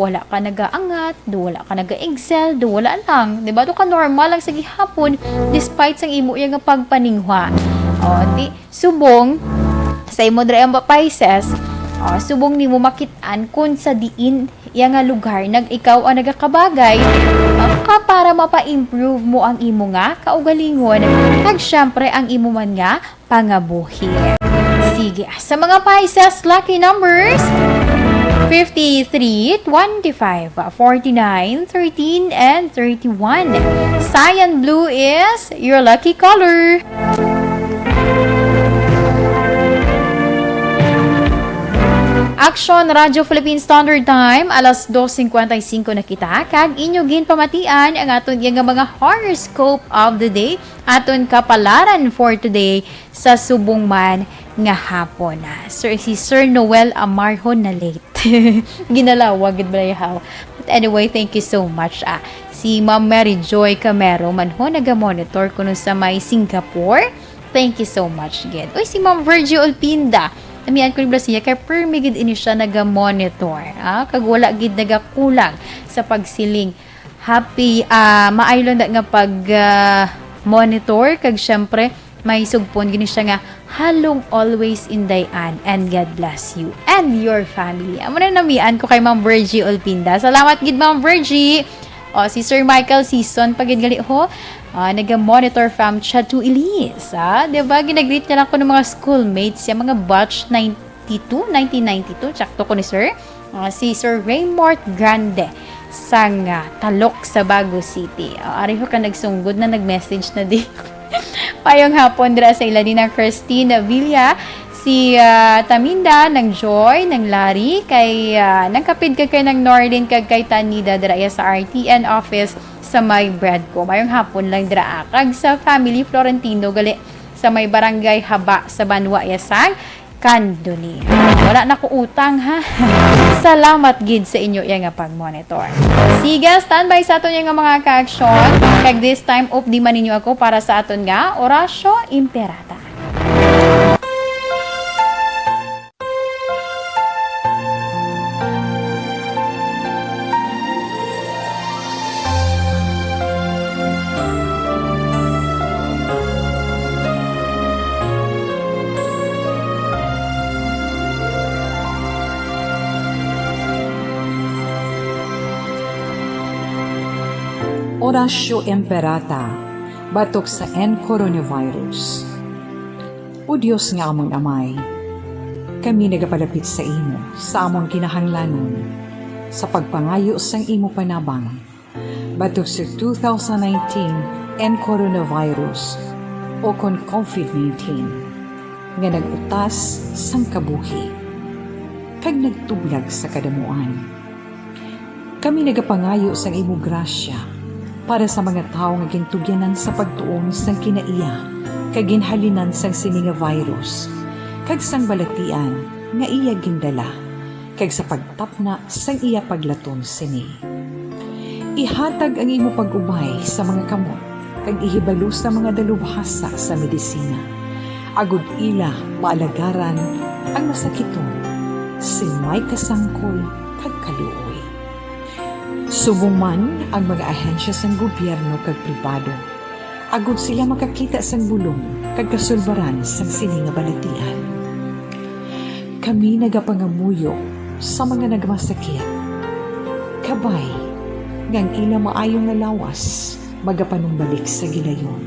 wala ka nagaangat, do wala ka naga-excel, do wala lang, di ba? Do ka normal lang sa gihapon, despite sang imo iya nga pagpaninguha. O, di, subong sa imo dira ang Pisces, o, subong nimo makit-an kun sa diin iya nga lugar nag ikaw ang nagakabagay, o, ka para mapa-improve mo ang imo nga kaugalingon, kag syempre ang imo man nga pangabuhi. Sige, sa mga Pisces lucky numbers, fifty-three, twenty-five, forty-nine, thirteen, and thirty-one. Cyan blue is your lucky color. Action Radio Philippine Standard Time, alas dos cincuenta y cinco na kita, kag inyo ginpamatian ang aton iya nga mga horoscope of the day, aton kapalaran for today, sa subong man nga hapon. Ah, Sir, si Sir Noel Amarhon na late. Ginalawa gid ba yahaw? But anyway, thank you so much. Ah, si Ma'am Mary Joy Camero man ho, naga-monitor kuno sa may Singapore. Thank you so much gid. Uy, si Ma'am Virgie Olpinda, namian ko ni Blasia kay permi gid ini siya naga-monitor. Ah, kag wala gid nagakulang sa pagsiling. Happy, ah, maayo lang na nga pag, ah, monitor, kag syempre, may sugpon gini siya nga, "Halong always, Inday Ann, and God bless you and your family." Amo na namian ko kay Ma'am Virgie Olpinda. Salamat gid, Ma'am Virgie. O, si Sir Michael Season pa gid gali ho. Ah, naga-monitor from Chateau Elise. Ah, di ba? Ginagreet niya lang ko ng mga schoolmates, yung mga batch ninety-two, nineteen ninety-two. Sakto ko ni Sir. Ah, si Sir Raymond Grande sang, ah, Talok sa Bago City. Ah, ari ho ka nagsunggod na, nag-message na di. Mayong hapon dira sa ila ni na Christine Villa, si, ah, Taminda, nang Joy, nang Larry, kay, ah, nang Kapid, kag kay nang Norlin, kag kay Tanida dira iya sa R T N office sa may Bradco. Mayong hapon lang dira, ah, kag sa family Florentino gali sa may barangay Haba sa Banwa iya sang Candoni. Wala na ko utang, ha? Salamat gid sa inyo iya nga pag-monitor. Sige, standby sa aton iya nga mga ka-aksyon. Kag this time, updi man ninyo ako para sa aton nga Orasyo Imperata. Orasyo Imperata, batok sa N coronavirus. O Dios nga amon Amay, kami nagapalapit sa imo sa amon kinahanglanon sa pagpangayo sang imo panabang batok sa two thousand nineteen N coronavirus, o kon COVID nineteen, nga nag-utas sang kabuhi kag nagtublag sa kadamuan. Kami nagapangayo sang imo grasya para sa mga tawo nga gintugyanan sa pagtuon sang kinaiya kag ginhalinan sang sini nga virus, kag sang balatian nga iya gindala, kag sa pagtapna sang iya paglaton sini. Ihatag ang imo pag-ubay sa mga kamot, kag ihibalo sa mga dalubhasa sa medisina, agod ila maalagaran ang masakiton sing may kasangkol kag kaluoy. Subong man ang mga ahensya sang gobyerno kag pribado, agod sila makakita sang bulong kag kasulbaran sang sini nga balatian. Kami nagapangamuyo sa mga nagmasakit, kabay nga ang ila maayo nga lawas magapanumbalik sa gilayon.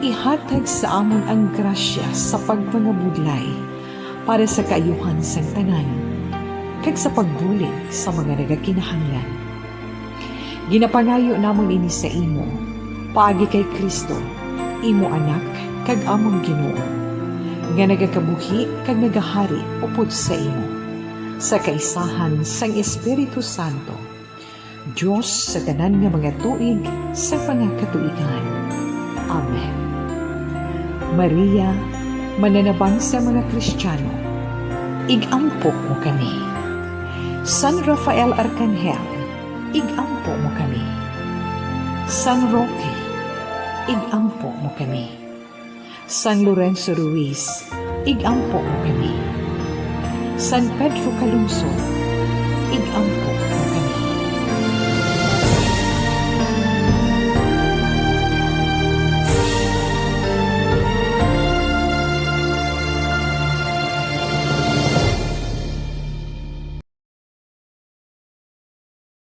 Ihatag sa amon ang grasya sa pagpangabudlay para sa kaayuhan sang tanan, kag sa pagbulig sa mga nagakinahanglan. Ginapangayo namon ini sa imo, paagi kay Cristo, imo Anak kag amon Ginoo, nga nagakabuhi kag nagahari upod sa imo, sa kaisahan sang Espiritu Santo, Dios sa tanan nga mga tuig sa mga katuigan. Amen. Maria, mananabang sa mga Kristiyano, ig-ampo mo kami. San Rafael Arkanghel, ig-ampo mo kami. San Roque, ig-ampo mo kami. San Lorenzo Ruiz, ig-ampo mo kami. San Pedro Calungsod, ig-ampo mo kami.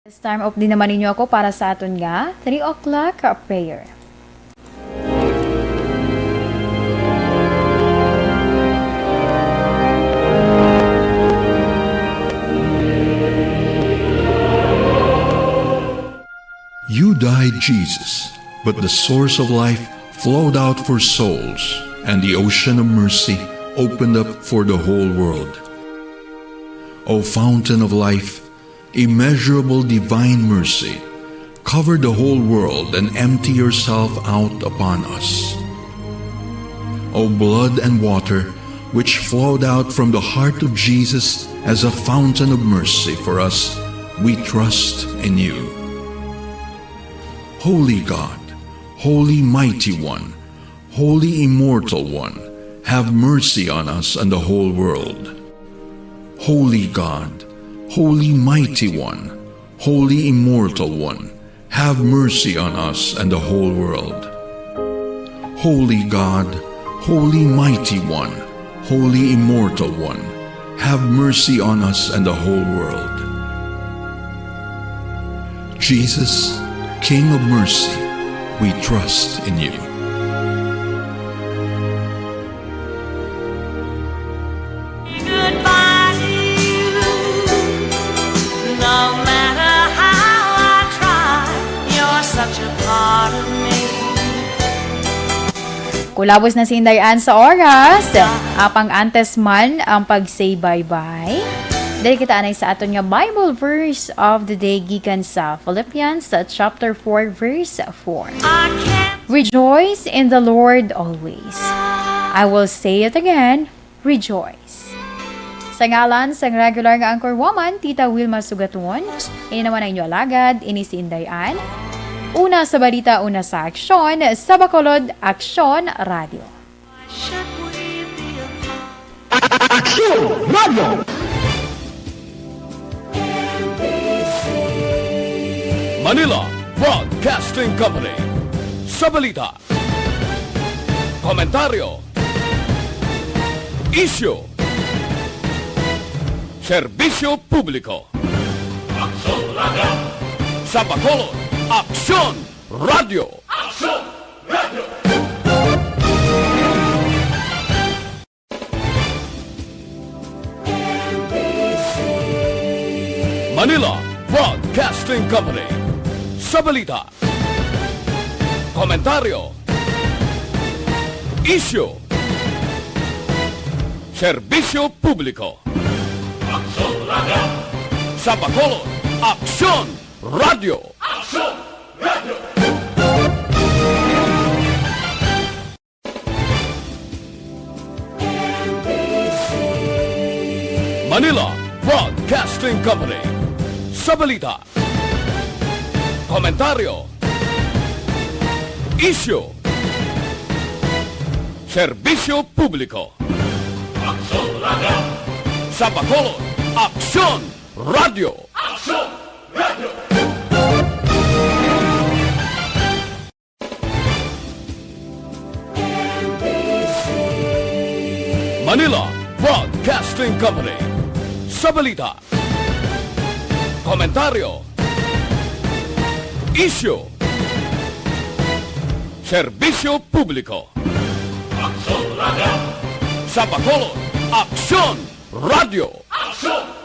This time, updi naman ninyo ako para sa aton nga three o'clock prayer. You died, Jesus, but the source of life flowed out for souls, and the ocean of mercy opened up for the whole world. O fountain of life, immeasurable divine mercy, cover the whole world and empty yourself out upon us. O blood and water, which flowed out from the heart of Jesus as a fountain of mercy for us, we trust in you. Holy God, Holy Mighty One, Holy Immortal One, have mercy on us and the whole world. Holy God, Holy Mighty One, Holy Immortal One, have mercy on us and the whole world. Holy God, Holy Mighty One, Holy Immortal One, have mercy on us and the whole world. Jesus, King of mercy, we trust in you. Goodbye to you. No matter how I try, you're such a part of me. Kulabos na si Inday Ann sa oras. Apang antes man ang pag-say bye-bye, dali kita anay sa aton nga Bible verse of the day gikan sa Philippians, uh, chapter four, verse four. I can't Rejoice in the Lord always. I will say it again, rejoice. Sa ngalan sang regular nga anchor woman, Tita Wilma Sugaton, ini naman ang inyo alagad, ini si Inday Ann. Una sa balita, una sa aksyon, sa Bacolod, Aksyon Radio. Aksyon Radio! Manila Broadcasting Company. Sa balita, komentaryo, isyu, serbisyo publiko. Aksyon Radio. Sa Bacolod, Aksyon Radio. Aksyon Radio. Manila Broadcasting Company. Sa balita, komentaryo, isyu, serbisyo publiko. Aksyon Radio. Sa Bacolod, Aksyon Radio. Aksyon Radio. Manila Broadcasting Company. Sa balita, komentaryo, isyu, serbisyo publiko. Aksyon Radio. Sa Bacolod, Aksyon Radio. Aksyon Radio. Manila Broadcasting Company. Sa balita, komentaryo, isyu, Serbisyo Publiko. Aksyon Radio. Sa Bacolod, Aksyon Radio. Aksyon!